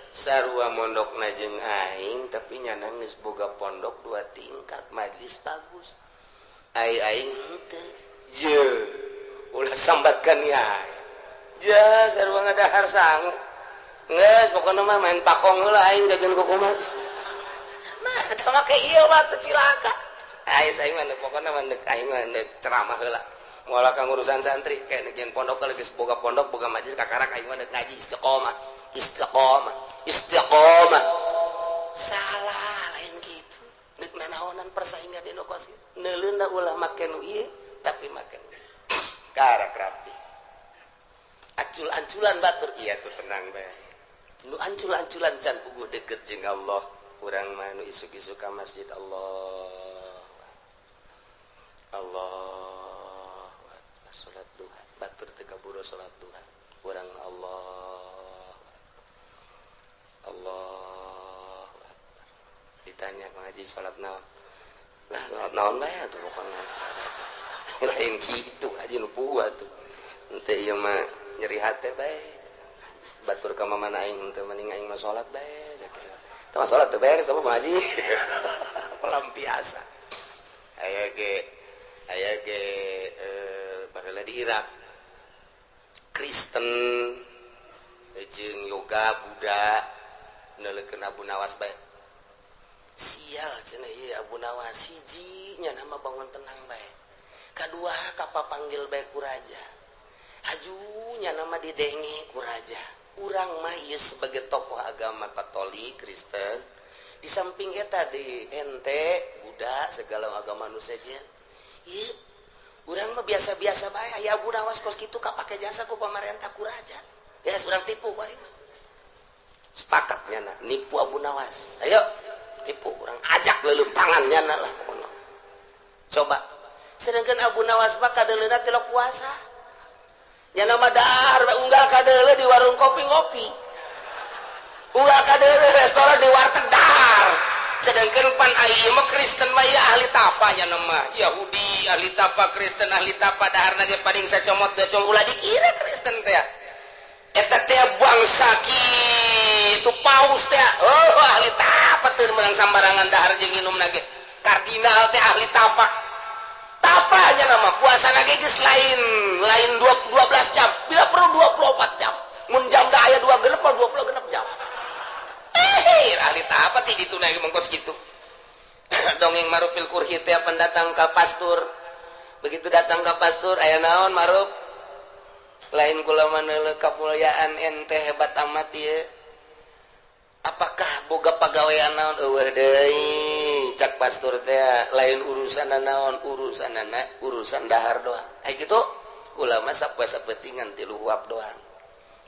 Sarua mondokna jeung aing, tapi nyana geus boga pondok dua tingkat, majlis bagus. Ai aing henteu je, ulah sambatkan ya. Ja sarua ngadahar sangu. Geus, pokona mah main pakong heula aing jajan kukumaha. Nah, eta make ieu mah teu cilaka. Ai aing mah pokona mah deuk aing mah deuk ceramah heula. Moal ka urusan santri kayak negian pondok, geus boga pondok, boga majlis, kakarak aing mah deuk ngaji istiqomah. Istiqomah, istiqomah. Salah, lain gitu. Deuk nanaonan persaingan di kos. Neuleuna ulah make nu ieu, tapi make karak rapi. Ancul-anculan batur, iya tuh tenang bae. Nu ancul-anculan can puguh deket jeung Allah. Urang mah nu isuk-isuk ka masjid, Allah Allah, salat duha, batur teu kaburu salat duha. Urang Allah Allah, ditanya ngaji salat naon lah, salat naon bae atuh, pokona lain kitu aja nu puguh atuh. Henteu, ieu mah nyeri hate bae. Batur ka mamana aing henteu, mending aing mah salat bae. Teu salat teu beres, tapi ngaji pelampiasan. Aya ge baheula di Irak, Kristen jeung yoga Buddha neuleukeun Abu Nawas bae. Sial cenah ieu Abu Nawas, hiji nya nama bangun tenang bae, kadua kapapanggil bae ku raja, hajunya nama didenge ku raja. Urang mah ieu sebagai tokoh agama Katolik, Kristen, di samping eta di ente Buddha, segala agama nu sejen ieu, urang mah biasa-biasa bae. Aya Abu Nawas kos kitu kapake jasa ku pamarentah, ku raja, ya urang tipu bae. Sepakat nyana nipu Abu Nawas. Ayo tipu, urang ajak lelempangan nyana lah pokoknya. Coba, sedangkan Abu Nawas mah kadeuleuna tilok puasa, nyana mah dahar unggal kadeuleu di warung kopi ngopi, unggal kadeuleu restoran, di warteg dahar. Sedangkan pan ieu mah Kristen mah ya ahli tapa, nyana mah Yahudi ahli tapa, Kristen ahli tapa, daharna ge paling sacomot dua. Ulah dikira Kristen teh eta teh bangsa kitu. Paus teh, oh, ahli tapa, teu meunang sambarangan dahar jeung minum ge. Kardinal teh ahli tapa. Tapa aja nama puasa lagi geus lain lain 12 jam, bila perlu 24 jam. Mun jam da aya 2 genep mah 20 genep jam. Eh, ahli tapa ti ditu na mongkos gitu. Dongeng Marufil Kurhi teh pendatang ka pastur. Begitu datang ke pastur, "Aya naon, Maruf?" "Lain, kula mah kamuliaan ente hebat amat ieu. Apakah boga pagawean naon?" "Eueuh deui," cak pastur teh. "Lain urusan naon, urusan urusan dahar doang." Kayak gitu, "Kula mah sapoe sapentingan 3 huap doang."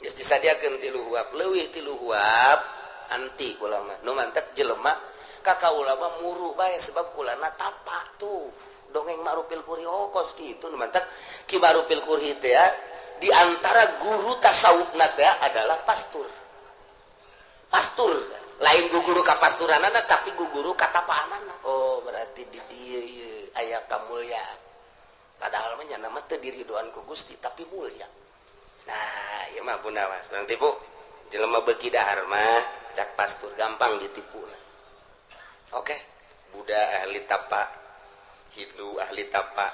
Geus disadiakeun 3 huap, leuwih 3 huap anti kula mah. Nu mantek jelema ka kaula mah muru bae, sebab kulana tapa tuh. Dongeng Ma'rufil Kurhi, oh, kos kitu. Nu mantek Ki Ma'rufil Kurhi teh di antara guru tasawufna teh adalah pastur. Pastur lain guru kapasturanana, tapi guru katapaanana. Oh, berarti di dieu ieu aya kamulyaan, padahal mah nyana mah teu diridoan ku Gusti, tapi mulia. Nah, ieu mah Bunda Mas nanti tipu jelema beuki dahar mah, cak pastur, gampang ditipu. Oke, Buddha ahli tapa, Hindu ahli tapa,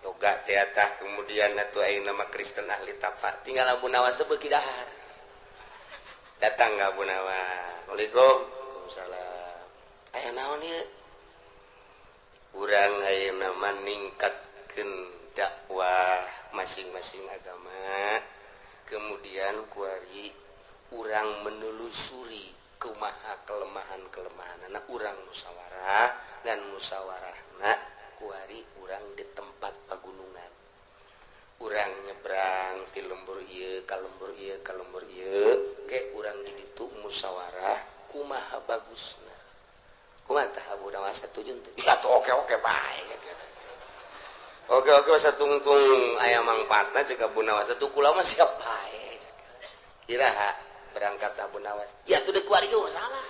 yoga teatah, kemudian atuh ayeuna nama Kristen ahli tapa. Tinggal Abu Nawas teh beuki dahar. Datang ka Abu Nawas. "Assalamualaikum." "Waalaikumsalam." "Aya naon ieu?" "Urang ayeuna mah ningkatkeun dakwah masing-masing agama, kemudian kuari urang menelusuri kumaha kelemahan-kelemahan anak urang, musyawarah dan musyawarahna kuari urang di tempat pagunungan, urang nyebrang ti lembur ieu ka lembur ieu ka lembur ieu ke urang di ditu musyawarah kumaha bagusna." "Kumaha tah, Abu Nawas, satuju teu?" "Ya tuh, oke-oke bae." Oke-oke satungtung aya mangpaatna," cek Abu Nawas. "Atuh kula mah siap bae." "Iraha berangkat, Abu Nawas?" "Ya tuh, deuk kuari ge masalah,"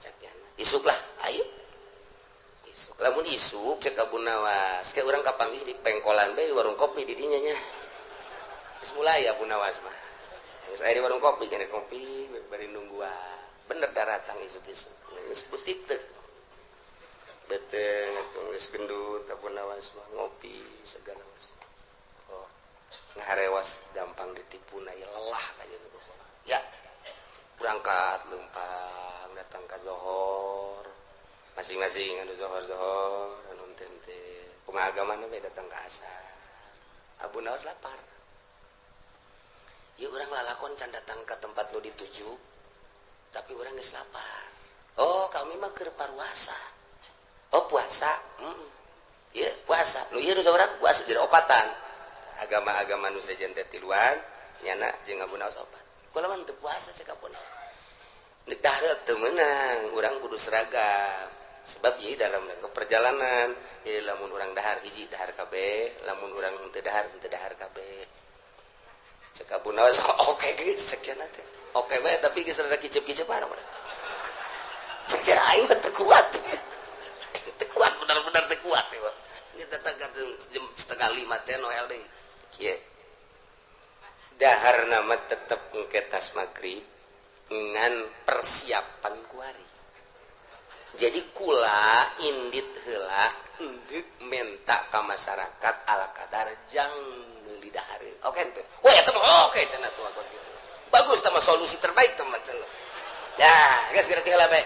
cek. "Isuk lah, ayo." Isuk, lamun isuk, cek Abu Nawas, kayak urang kapanggih di pengkolan bae, di warung kopi di dinya nya. Geus mulai Abu Nawas mah. Geus aya di warung kopi, kena kopi bari nungguan. Bener daratang isuk-isuk. Geus butik teh. Beteng atuh geus gendut Abu Nawas mah, ngopi segala was. Oh, ngaharewas gampang ditipu na ya, lelah kajian ya. Berangkat lempang datang ke zohor masing-masing, anu zohor-zohor, anu tente kumaha agamana we, datang ke asar. Abu Nawas lapar ya, urang lalakon can datang ke tempat nu dituju, tapi urang geus lapar. "Oh, kami mah keur paruasa." "Oh, puasa." Iya, puasa nu ieu, nu saurang puasa, jadi opatan agama-agama nu sejen teh tiluan, nyana jeung Abu Nawas opat. "Kula mah teu puasa," cek Abu Nawas. "Dek dahar teu meunang, urang kudu seragam, sebab ieu dalam rangka perjalanan. Jadi lamun urang dahar hiji, dahar kabeh, lamun urang teu dahar, teu dahar kabeh," cek Abu Nawas. "Oke geus," cek cenah teh. Oke bae, tapi geus rada kicep-kicep parah. Cek aing mah teu kuat, teu kuat, benar-benar teu kuat ya. Ini datang ke jam 4.30 teh, Noel deui kieu. Dahar nama tetep engke tas maghrib, ngan persiapan kuari. Jadi kula indit heula, endek menta ka masyarakat ala kadar jang meuli dahareun. Oke teu? Wah, eta mah oke cenah tuh, kos gitu. Bagus tah mah, solusi terbaik teman cenah. Ya, geus geura heula bae.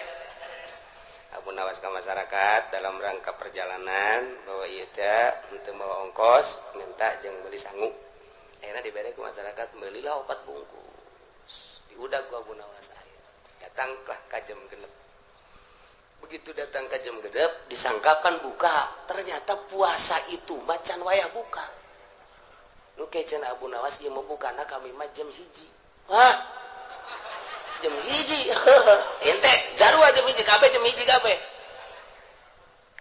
Abu Nawas ke masyarakat dalam rangka perjalanan bahwa ieu teh henteu mawa ongkos, minta jeung beli sangu. Akhirnya diberi ke masyarakat, belilah opat bungkus, diudag ku Abu Nawas air. Datanglah ka jam 6. Begitu datang ke jam 6, disangkapan buka, ternyata puasa itu macan wayah buka. Nu kecen Abu Nawas, ieu mau bukana kami mah jam 1. Hah, jam 1? Ente jarua jam 1 kabeh, jam 1 kabeh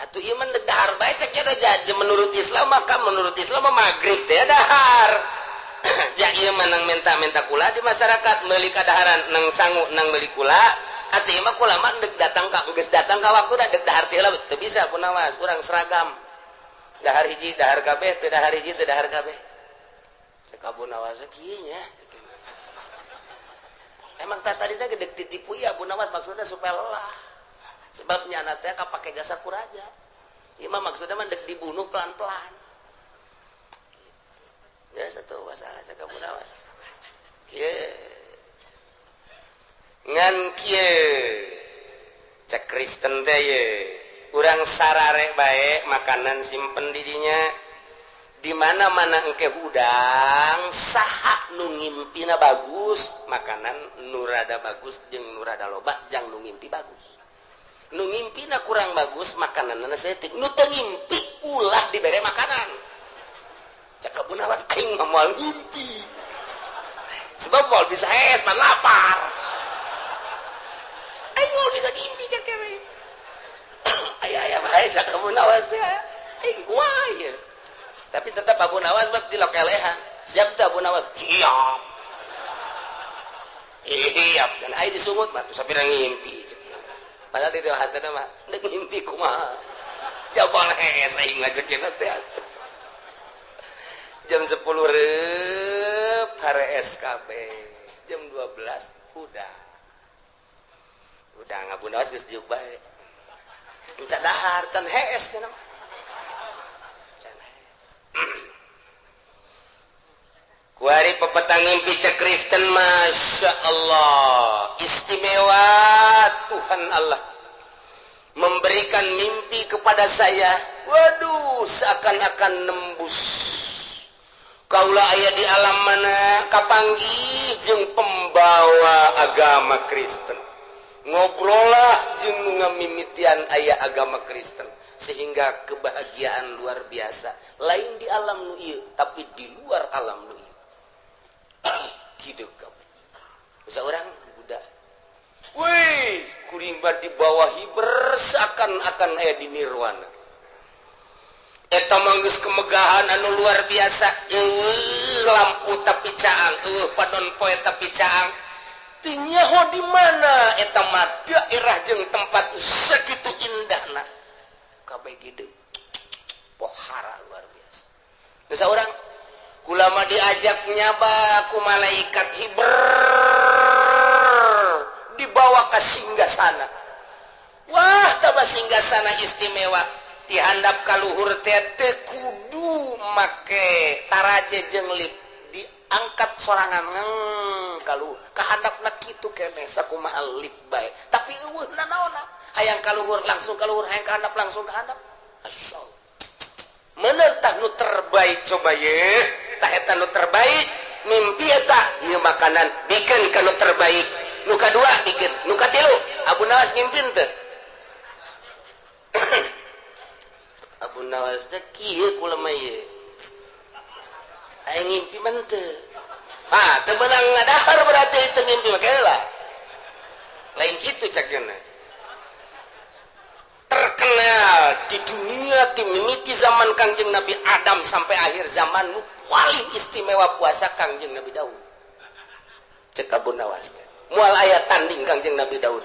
atuh. Ieu mah dahar bae, cek nya. Menurut Islam, maka menurut Islam mah maghrib teh dahar. Ja ieu mah nang minta-minta kula di masyarakat meuli kadaharan, nang sangu, nang meuli kula. Atuh ieu mah kula mah dek datang ka, geus datang ka waktu dek dahar teh lah teu bisa. Abu Nawas, urang seragam, dahar hiji dahar kabeh, teu dahar hiji teu dahar kabeh. Cek Abu Nawas kieu nya. Emang tak tadi gede ditipu ya Abu Nawas, maksudnya supaya lelah, sebabnya teh kapake jasa kuraja. Ieu mah maksudnya mah dek dibunuh pelan-pelan ya, satu masalah. Cek Abu Nawas kieu, ngan kieu cek Kristen teh ye, urang sarare bae makanan simpen di dinya. Di mana-mana engke hudang, saha nu ngimpina bagus, makanan nu rada bagus jeung nu rada loba jang nu ngimpi bagus. Nu ngimpina kurang bagus, makanan saeutik. Nu teu ngimpi ulah dibere makanan. Cek Abu Nawas, aing mah moal ngimpi, sebab moal bisa hees man lapar. Aing moal bisa ngimpi, cek kene aya aya bae. Cek Abu Nawas ya, aing kumaha ieu? Tapi tetap Abu Nawas buat dilokelehan. "Siap tuh, Abu Nawas?" "Siap." Siap dan aing disungut mah tuh sapira ngimpi, padahal di dalam hati mah ndek ngimpi kumaha, ya boleh aing ngajekin teh atuh. Jam 10 rep harees kabeh, jam 12 udah Abu Nawas geus diuk bae, can dahar, can hees cenah mah, can hees. Kuari pepetang ngimpi, cek Kristen, Masya Allah, istimewa Tuhan Allah memberikan mimpi kepada saya. Waduh, seakan-akan nembus kaula aya di alam mana, kapanggih jeung pembawa agama Kristen, ngobrollah jeung nu ngamimitian aya agama Kristen, sehingga kebahagiaan luar biasa, lain di alam nu ieu, tapi di luar alam nu ieu gitu. Bisa orang budak. Wih, kuring di bawah seakan-akan aya di nirwana. Eta mah geus kemegahan anu luar biasa. Eueuh lampu tapi caang, eueuh padon poe tapi caang. Teu nyaho di mana eta mah, daerah jeung tempat segitu indahna. kabeh gede. Pohara luar biasa. Geus urang kulama diajak nyaba ku malaikat hiber dibawa ke singgasana. Wah, taba singgasana istimewa. Dihandap kaluhur teh teu kudu make taraje jeung lip, diangkat sorangan kalu kahandapna kitu keneh sakumaha lip bae. Tapi eueuh nanaonna, hayang kaluhur langsung kaluhur, hayang kahandap langsung kahandap. Masyaallah. Menentah nu terbaik coba ye, tah eta nu terbaik mimpi eta ieu makanan bikeun ka nu terbaik. Nu kadua bikeun, nu katilu Abu Nawas ngimpin teu. Abu Nawas teh kieu kulema ieu. Aing ngimpi mah teu. Ah, teu meunang ngadahar berarti teu ngimpi mah lah. Lain kitu cakna. Terkenal di dunia timimiti zaman Kangjeng Nabi Adam sampai akhir zaman nu paling istimewa puasa Kangjeng Nabi Daud. Cek Abu Nawas teh. Moal aya tanding Kangjeng Nabi Daud.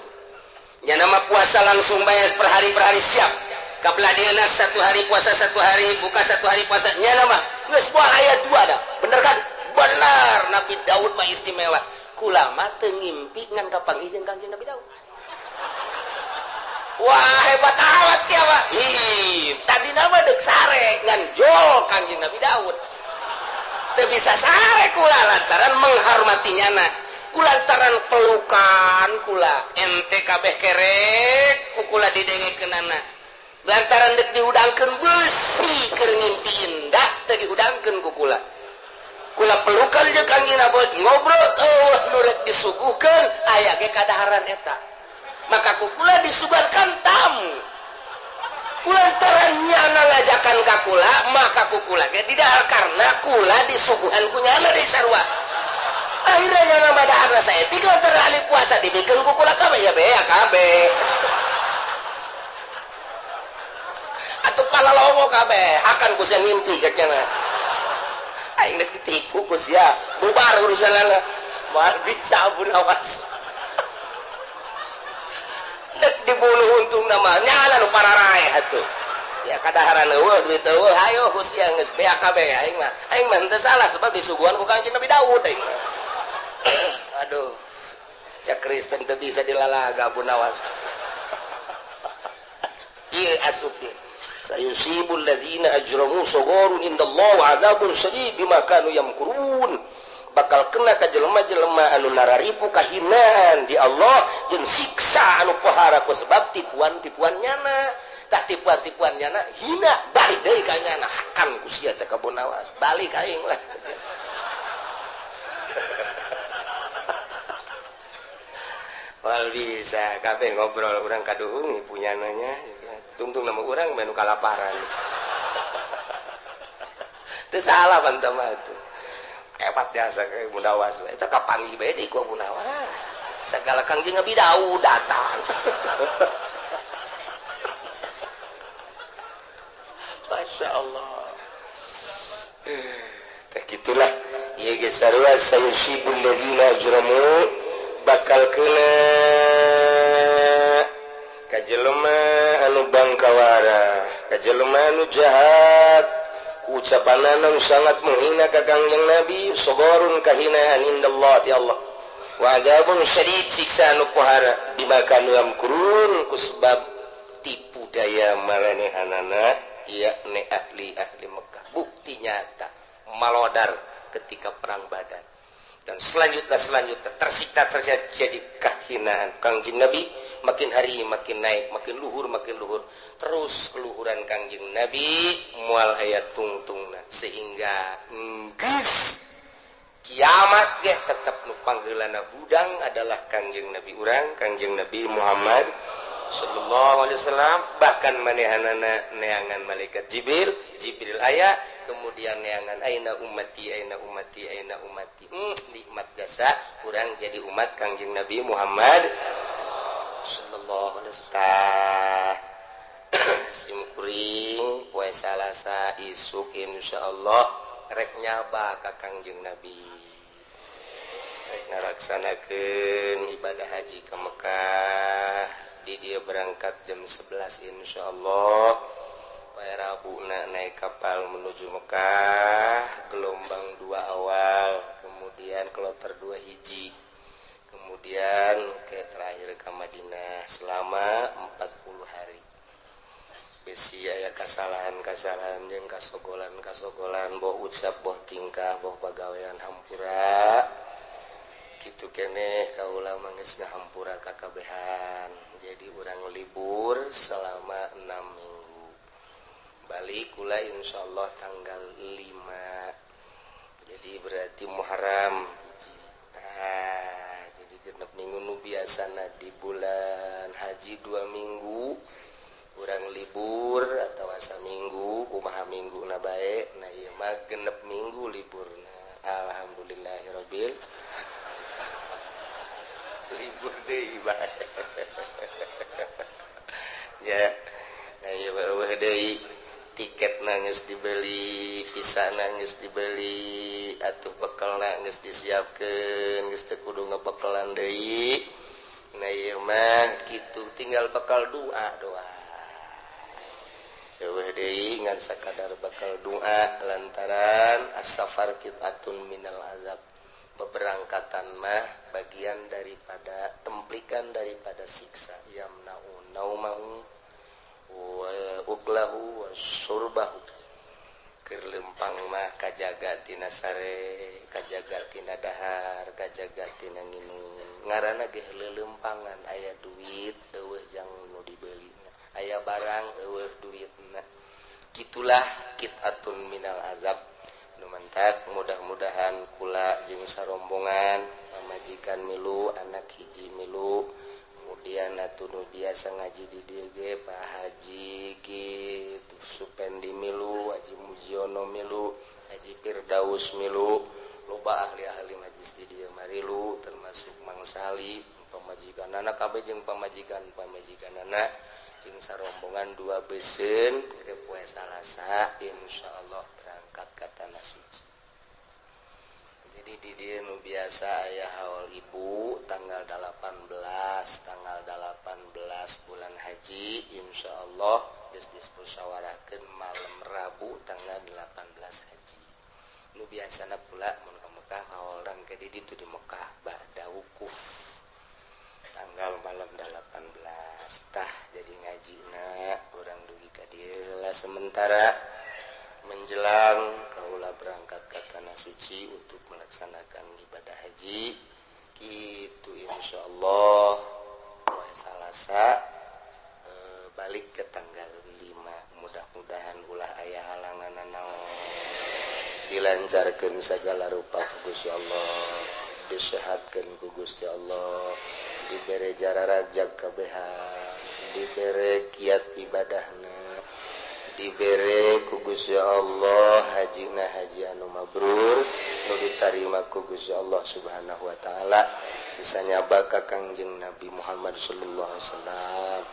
Nya nama puasa langsung bayar per hari siap. Kabelah dieuna satu hari puasa satu hari buka satu hari puasa nya nama geus moal aya dua dah. Bener kan? Bener, Nabi Daud mah istimewa. Kulama teu ngimpi ngan kapanggih jeung Kangjeng Nabi Daud. Wah, hebat amat siapa? Ih, tadi nama dek sare ngan jol Kangjeng Nabi Daud. Teu bisa sare kula lantaran menghormati nyana. Kulantaran pelukan kula ente kabeh kerek ku kula didengekeunana. Lantaran dek dihudangkeun beusi keur ngimpi indah teu dihudangkeun ku kula. Kula pelukan jeung Kangjeng Nabi ngobrol eueuh nu rek disuguhkeun aya ge kadaharan eta. Maka ku kula disugarkan tamu. Kulantaran nyana ngajakan ka kula maka ku kula ge didahar karena kula disuguhan ku nyana deui sarua. Akhirnya nyana madaharna saeutik lantaran ahli puasa dibikeun ku kula kabeh ya bea kabeh. Atuh palalomo kabeh hakan ku sia ngimpi cek nyana. Aing rek ditipu ku sia bubar urusanana. Moal bisa Abu Nawas. Dek dibunuh untung nama nyala nu pararae atuh. Ya kadaharan eueuh duit eueuh hayo ku sia geus bea kabeh aing mah. Aing mah henteu salah sebab disuguhan ku Kangjeng Nabi Daud aing mah. Aduh. Cak Kristen teu bisa dilalaga Abu Nawas. Ieu asup ieu. Sayusibul ladzina ajramu sagharun indallah wa adzabun syadid bima kanu yamkurun. Bakal kena ka jelema-jelema anu nararipu kahinaan di Allah jeung siksa anu pohara ku sebab tipuan-tipuan nyana. Tah tipuan-tipuan nyana hina balik deui ka nyana hakan ku sia cek Abu Nawas. Balik aing lah. Wal bisa kabeh ngobrol urang kaduhung punyananya tungtung nama urang menu kalaparan. Teu salah bantah mah tuh. Hebat jasa ke Abu Nawas eta kapanggih bae deui ku Abu Nawas. Sagala Kangjeng Nabi Daud datang. Masya Allah. Teh gitulah. Ieu geus sarua sayusibul ladzina ajramu bakal kena ka jelema anu bangkawara, ka jelema anu jahat. Ucapanana sangat menghina ka Kangjeng Nabi, sagharun kahinaan indallah ti Allah. Wa adzabun syadid siksa anu pohara bima kanu yamkurun ku sebab tipu daya maranehanana yakni ahli-ahli Mekah. Bukti nyata malodar ketika perang Badar. Dan selanjutnya tersiksa jadi kahinaan Kangjeng Nabi makin hari makin naik, makin luhur, terus keluhuran Kangjeng Nabi mual aya tungtungna sehingga geus kiamat ge tetep nu pangheulana hudang adalah Kangjeng Nabi urang, Kangjeng Nabi Muhammad sallallahu alaihi wasallam. Bahkan manehanana neangan malaikat Jibril, Jibril aya kemudian neangan aina ummati aina ummati aina ummati. Nikmat jasa urang jadi umat Kangjeng Nabi Muhammad sallallahu alaihi wasallam. Simkuring poe Salasa isuk insyaallah rek nyaba ka Kangjeng Nabi. Rek ngalaksanakeun ibadah haji ke Mekah. Di dia berangkat jam 11 insyaallah. Poe Rabuna naik kapal menuju Mekah, gelombang dua awal, kemudian kloter dua hiji, kemudian ke terakhir ke Madinah selama 40 hari. Bisi aya kasalahan-kasalahan jeung kasogolan-kasogolan, boh ucap, boh tingkah, boh pagawean, hampura. Kitu keneh kaula mah geus ngahampura kakabehan. Jadi urang libur selama 6 minggu. Balik kula insyaallah tanggal 5. Jadi berarti Muharram hiji. Nah, jadi genep minggu nu biasana di bulan haji 2 minggu urang libur atau asa minggu kumaha minggu na bae. Nah ieu mah genep minggu liburna. Alhamdulillahirabbil libur deui bae. Ya. Nah ieu eueuh deui tiket nangis dibeli, visa nangis dibeli, atuh bekal nangis disiapkeun, geus teu kudu ngebekalan deui. Nah ieu mah kitu tinggal bekal doa doa. Eueuh deui ngan sakadar bekal doa lantaran as-safar qit'atun minal azab. Beberangkatan mah bagian daripada templikan daripada siksa, yamna'u naumahu wa uklahu wa surbahu. Keur lempang mah kajaga tina sare, kajaga tina dahar, kajaga tina nginum. Ngaranna ge leuleumpangan, aya duit eueuh jang nu dibelina, aya barang eueuh duitna. Kitulah qit'atun minal azab. Nu mantak mudah-mudahan kula jeung sarombongan, pamajikan milu, anak hiji milu, kemudian atuh nu biasa ngaji di dieu ge Pak Haji kitu Supendi milu, Haji Mujiono milu, Haji Firdaus milu, loba ahli-ahli majlis di dieu marilu, termasuk Mang Sali, pamajikanana kabeh jeung pamajikan-pamajikanana jeung sarombongan 2 beuseun ke poe Salasa insyaallah berangkat ka tanah suci. Jadi di dieu nu biasa aya haul ibu tanggal 18, tanggal 18 bulan haji insyaallah geus dismusyawarahkeun malam Rabu tanggal 18 haji. Nu biasana pula mun ka Mekah haul ke di ditu di Mekah ba'da wukuf tanggal malam 18. Tah jadi ngajina urang dugi ka dieu lah sementara menjelang kaula berangkat ke tanah suci untuk melaksanakan ibadah haji. Gitu insyaallah poe Salasa balik ke tanggal 5. Mudah-mudahan ulah aya halangan naon, dilancarkeun segala rupa ku Gusti Allah, disehatkeun ku Gusti Allah, dibere jararajag kabehan, dibere kiat ibadahna, dibere ku Gusti Allah hajina haji anu mabrur nu ditarima ku Gusti Allah Subhanahu wa taala, bisa nyaba ka Kangjeng Nabi Muhammad sallallahu alaihi wasallam.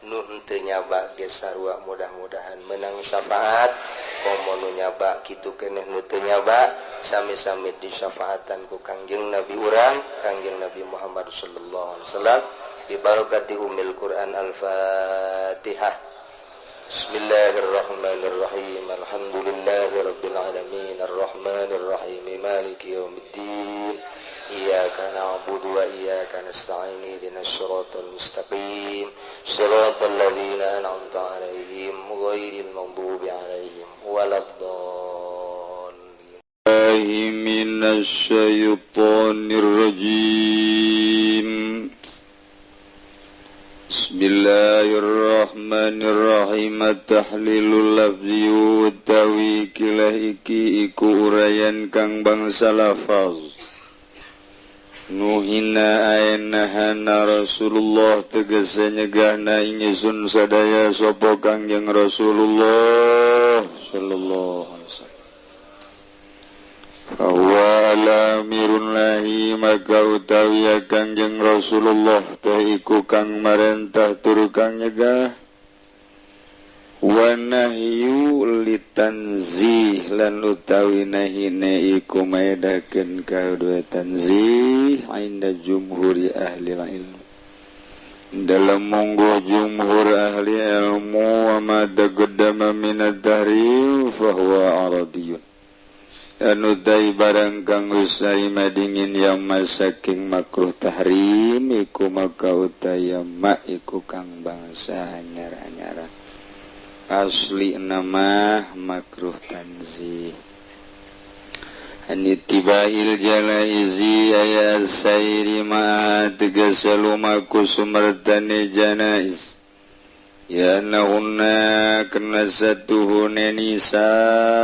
Nu henteu nyaba ge sarua mudah-mudahan menang syafaat, komo nu nyaba kitu keneh nu teu nyaba sami-sami disyafaatan ku Kangjeng Nabi urang, Kangjeng Nabi Muhammad sallallahu alaihi wasallam, bi barakati ummil Quran. Al-Fatihah. Bismillahirrahmanirrahim. Alhamdulillahirabbil alamin arrahmanirrahim maliki yaumiddin. Iyyaka na'budu wa iyyaka nasta'in ihdinas siratal mustaqim siratal ladzina an'amta 'alaihim ghairil maghdubi 'alaihim waladdallin. Minasy syaithanir rajim. Bismillahirrahmanirrahim. Tahlilul lafzi utawi kilah iki iku urayan kang bangsa lafaz. Nuhina ainahana Rasulullah tegese nyegahna ingsun sadaya sapa Kangjeng Rasulullah sallallahu alaihi wasallam. Fahuwa ala amirun lahi maka utawi Kangjeng Rasulullah teh iku kang marentah tur kang nyegah. Wa nahyu litanzih lan utawi nahine iku maedakeun kadua tanzih inda jumhuri ahli ilmu. Dalam mungguh jumhur ahli ilmu wa ma taqaddama min ad-dahri fa huwa aradiyun. Anu dai barang kang geus narima dingin yang masaking makruh tahrim iku maka utayama iku kang bangsa anyar-anyaran. Asli nama makruh tanzih. Anitibail jalaizi aya sairi ma tegasalu maku sumartani janaiz ya nahunna kena satuhune nisa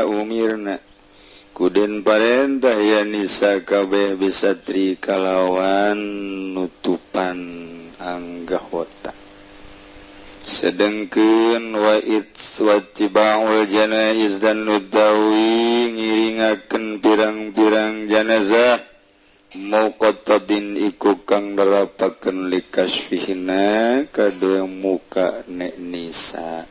umirna kuden parentah ya nisa kabeh bisatri kalawan nutupan anggahota sedengkeun wa itwatiba'ul janaiz dan utawi ngiringakeun pirang-pirang janazah muqattadin iku kang nerapakeun likasfihina kadue muka nek nisa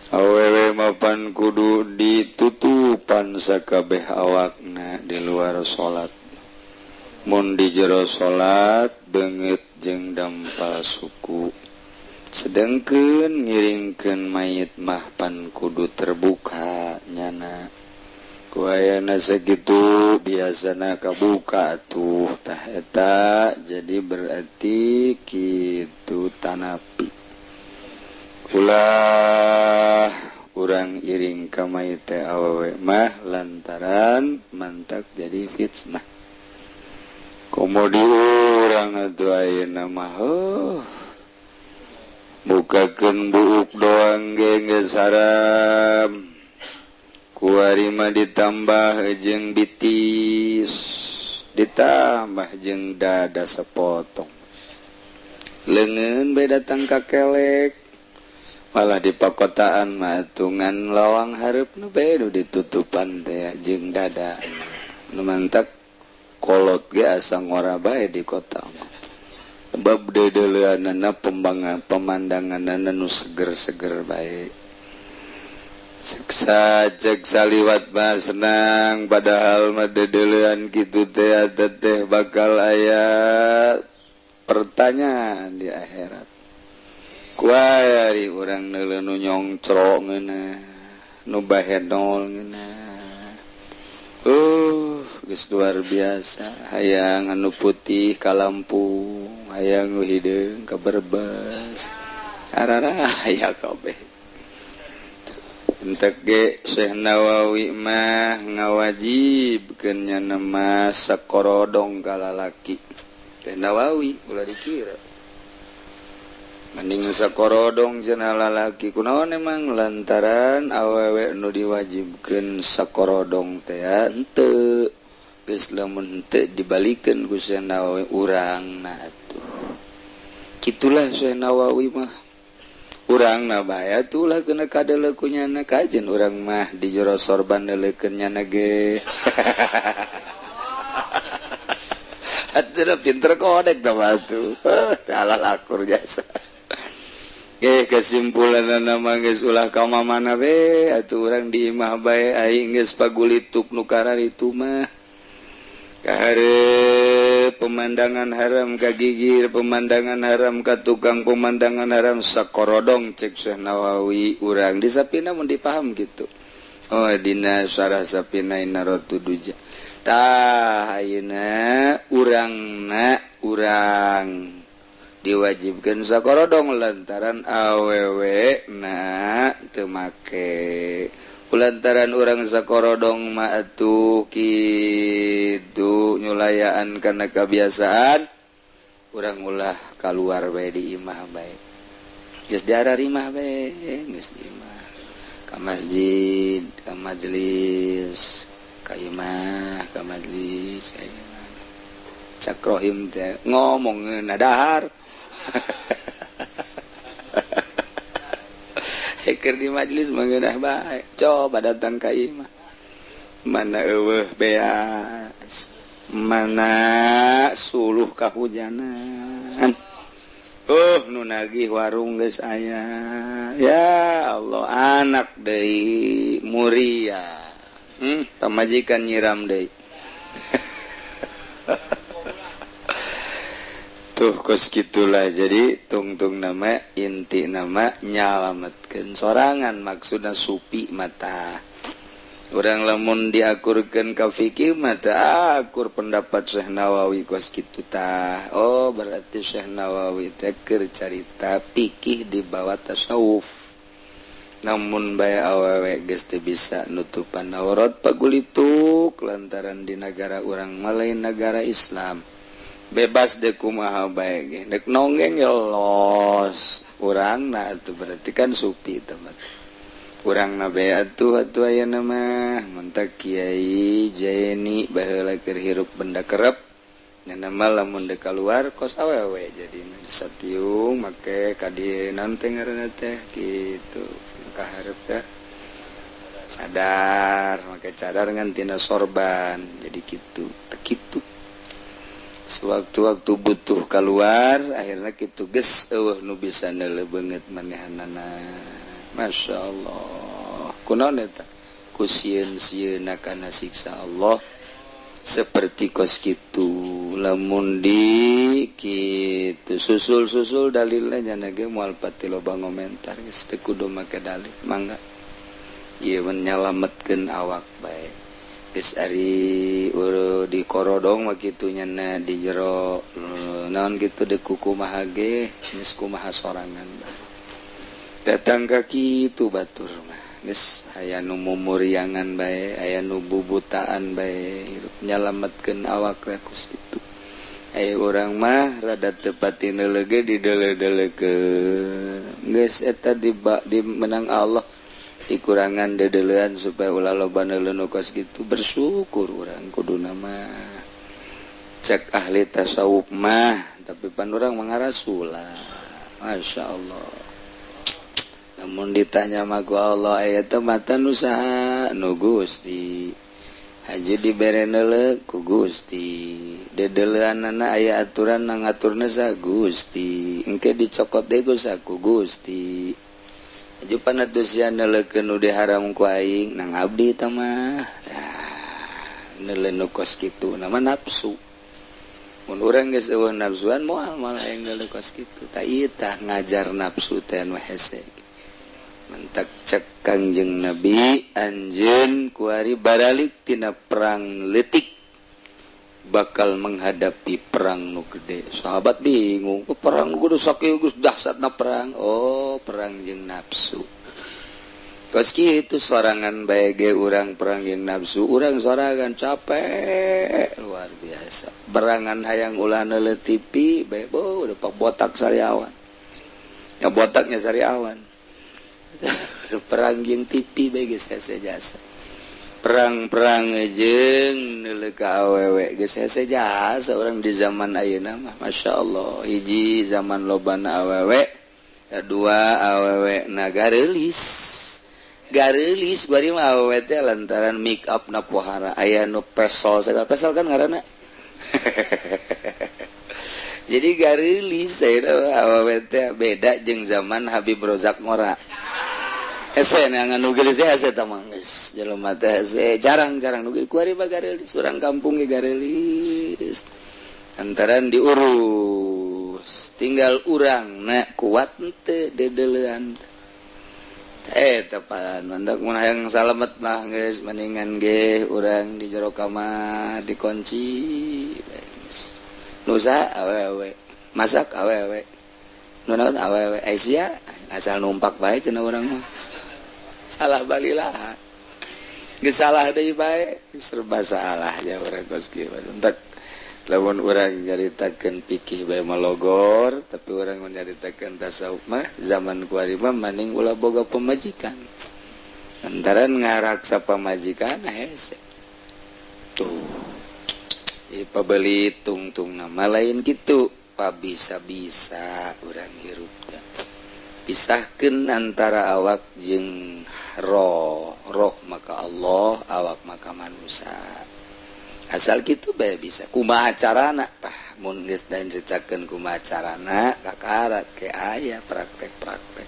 awewe mapan kudu ditutupan sakabeh awakna di luar salat mun di jero salat beungeut jeung dampal suku sedengkeun ngiringkeun mayit mah pan kudu terbuka nyana ku ayana sakitu biasana kabuka atuh tah eta jadi berarti kitu tanapi ulah urang iring ka mayit teh awewe mah lantaran mantak jadi fitnah komo di urang atuh ayeuna mah bukakeun buuk doang ge geus haram kuari mah ditambah jeung bitis ditambah jeung dada sepotong leungeun bae datang ka kelek malah di pakotaan mah tungan lawang hareupna bae nu ditutupan teh jeung dada nu mantak kolot ge asa ngora bae di kota mah bab deudeuleunana pemandanganana nu seger-seger bae siksa cek saliwat mah senang padahal mah deudeuleun kitu teh teh bakal aya pertanyaan di akhirat kuari urang neuleuh nu nyongcro ngeunah nu bahedol ngeunah geus luar biasa hayang anu putih ka Lampung hayang nu hideung ka Brebes araraya kabeh entek ge Syekh Nawawi mah ngawajibkeun nyana mah sakorodong ka lalaki Syekh Nawawi ulah dikira mending sakorodong cenah lalaki kunaon emang lantaran awewe nu diwajibkeun sakorodong teh henteu geus lamun henteu dibalikeun ku Syekh Nawawi urangna atuh kitulah Syekh Nawawi mah urangna bae atuh ulah kena kadeuleu ku nyana kajen urang mah di jero sorban deuleukeun nyana ge atuh pinter kodek tah atuh salah lakur jasa. Kesimpulan nama geus ulah ka mana we atuh urang di imah bae aing geus pagulituk nu kararitu mah kahareup pemandangan haram ka gigir pemandangan haram ka tukang pemandangan haram sakorodong cek Syekh Nawawi urang di sapina mun dipaham gitu oh dina syarah sapina inaratu duja tah ayeuna urangna urang diwajibkan sakorodong lantaran awewe na teu make lantaran urang sakorodong mah atuh kitu nyulayaan kana kebiasaan urang ulah kaluar bae di imah bae geus diarar imah bae geus di imah ka masjid ka majelis ka imah ka majelis ka imah cak rohim teh ngomong dahar Eker di majelis mengenah baik. Coba datang ka imah. Mana eueuh beas, mana suluh kahujanan. Nu nagih warung geus aya. Ya Allah, anak deui muria. Pamajikan nyiram deui. Tuh kos gitulah. Jadi tungtung nama inti nama nyalametkeun sorangan, maksudna supi mata urang lamun diakurkeun ka fikih mata akur pendapat Syekh Nawawi kos kitu tah. Oh berarti Syekh Nawawi teh keur carita fikih di bawah tasawuf. Namun bae awewe geus teu bisa nutupan aurat pagulituk lantaran di negara urang mah lain negara Islam. Bebas dek kumaha bae ge, dek nonggeng ya los urangna atuh, berarti kan supi teman urangna bae atuh. Atuh ayeuna mah mentak Kiai Jaini baheula keur hirup benda kerep nya mah lamun dek kaluar kos awewe jadi satiung make ka dieu naon teh ngaranna teh kitu ka hareup teh cadar, make cadar ngan tina sorban jadi kitu teh kitu. Sewaktu-waktu butuh keluar akhirnya kitu geus eueuh nu bisa neuleuh beungeut manehanana. Masya Allah, kunaon eta ku sieun-sieunna kana siksa Allah seperti kos kitu. Lamun di kitu susul-susul dalilna nya ge moal pati loba ngomentar, geus teu kudu make dalil, mangga ieu menyelametkeun awak bae. Geus ari di korodong mah kitu nya di jero naon kitu deuk kumaha ge geus kumaha sorangan bae. Datang ka kitu batur mah geus aya nu mumuriangan bae, aya nu bubutaan bae, hirup nyalametkeun awak we kos kitu. Aya urang mah rada teu pati neuleuh ge dideuleuh-deleukeun. Geus eta di menang Allah dikurangan dedelean supaya ulah loba neuleuh nu kos kitu. Bersyukur urang kuduna mah cek ahli tasawuf mah, tapi pan urang mangarasula. Masya Allah, lamun ditanya mah ku Allah aya teh mata nu saha nu Gusti, haji dibere neuleuh ku Gusti, dedeleanana aya aturan na ngaturna sa Gusti, engke dicokot deui ku sa ku Gusti. Jupan atuh sia neuleukeun nu diharam ku aing nang abdi tah mah. Neuleuh nu kos kitu nama nafsu. Mun urang geus eueuh nafsuan moal moal aing neuleuh kos kitu. Tah ieu tah ngajar nafsu teh nu hese. Mentak cek Kangjeng Nabi anjeun kuari baralik tina perang leutik bakal menghadapi perang nu gede. Sahabat bingung, perang nu kudu sakieu geus dahsyatna perang. Oh, perang jeung nafsu. Kos kitu sorangan bae ge urang perang jeung nafsu, urang sorangan capek luar biasa. Berangan hayang ulah neuleuh TV bae beuh udah pak botak sariawan. Ya botaknya sariawan. Perang jeung TV bae geus hese jasa. Perang-perang jeung neuleuh ka awewe geus hese jasa urang di zaman ayeuna mah. Masya Allah, hiji zaman lobana awewe, kedua awewe na gareulis. Gareulis bari mah awewe teh lantaran make up na pohara aya nu pesol, sagala pesol kan ngaranna. Jadi gareulis ayeuna awewe teh beda jeung zaman Habib Rozak ngora. Hese neangan nu geulis hese tah mah geus jelema teh hese jarang-jarang nu kuari mah gareulis, urang kampung ge gareulis. Antaran diurus, tinggal urang na kuat henteu dedeleuan. Tepalan mandak mun hayang salamet mah geus mendingan ge urang di jero kamar dikunci geus. Nusa awewe, masak awewe. Nu naon awewe, sia asal numpak bae cenah urang mah. Salah balilah. Geus salah deui bae, serba salah nya urang kos kieu. Entek lamun urang nyaritakeun fikih bae malogor, tapi urang nyaritakeun tasawuf mah zaman kuari mah maning ulah boga pamajikan. Lantaran ngaraksa pamajikan hese. Tuh. Ieu pabeli tungtung nama lain kitu, pabisa-bisa urang hirup. Pisahkeun antara awak jeung roh, roh maka Allah, awak maka manusia. Asal kitu bae bisa. Kumaha carana tah mun geus diceritakeun kumaha carana kakarak ke aya praktek-praktek.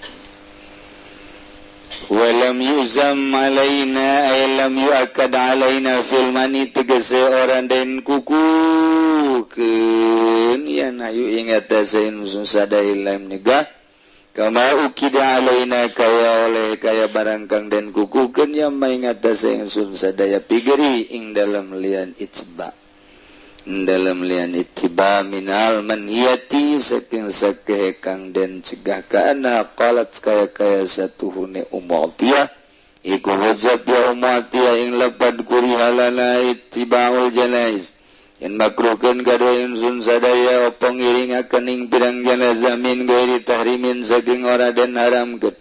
Walam yuzam alaina ay lam yu'akkad alaina fil mani tegese orang den kukukeun dikukuhkeun ya nahyu ing atase ingsun sadaya nyegah kama ukida alaina kaya oleh kaya barang kang den kukuhkeun ya ma ing atase ingsun sadaya pigeri ing dalam lian itba dalam lian ittiba minal manhiyati saking sakehe kang den cegah kana qalat kaya kaya satuhune Ummu Atiyah iku hujat ya Ummu Atiyah ing lapad kurihalana ittibaul janaiz yen makruhkeun kada ingsun sadaya apa ngiringakeun ing pirang janazah min gairi tahrimin saking ora den haramkeun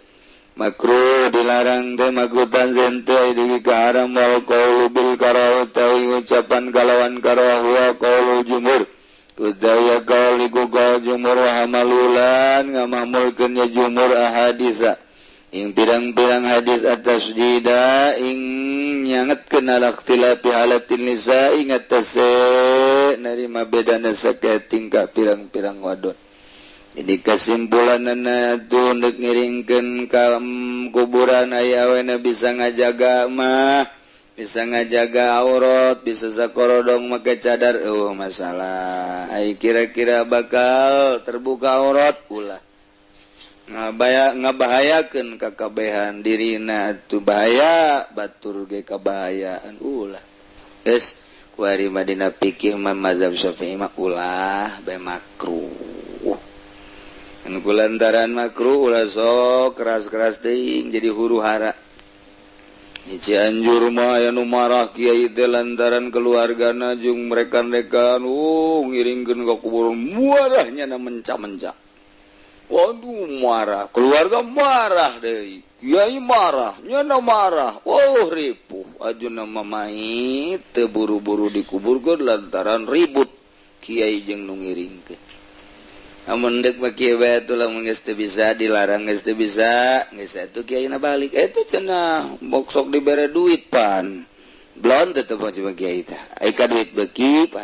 makruh dilarang teh makruh tanzih teh dugi ka haram wal qaulu bil karah utawi ucapan kalawan karah wa qaulu jumhur utawi qaul iku qaul jumhur wa hamalulan ngamamulkeun ya jumhur ahadisa ing pirang-pirang hadis atas jida ing nyangetkeun ala ikhtilafi halatin nisa ing atase narima bedana sakehe tingkah pirang-pirang wadon. Jadi kesimpulanana tuh ndek ngiringkeun ka kuburan aya awena bisa ngajaga mah, bisa ngajaga aurat, bisa sakorodong make cadar, masalah. Ai kira-kira bakal terbuka aurat ulah. Ngabahayakeun kakabehan dirina atuh bahaya, batur ge kabahayaan ulah. Geus kuari mah dina fikih mah mazhab Syafi'i mah ulah bae makruh. Kulantaran makruh ulah sok keras-keras teuing jadi huru hara. Cianjur mah aya nu marah kiai teh lantaran keluargana jeung rekan-rekan ngiringkeun ka kuburan muarahnya na menca-menca. Waduh marah, keluarga marah deui, kiai marah, nyana marah. Oh ripuh, ajuna mah mait teu buru-buru dikuburkeun lantaran ribut kiai jeung nu ngiringkeun. Amun deuk mah kieu bae atuh lamun geus teu bisa dilarang geus teu bisa, geus atuh kiaina balik. Eta cenah bok sok dibere duit pan. Blon tetep mah kiai teh. Ai ka duit beuki pan.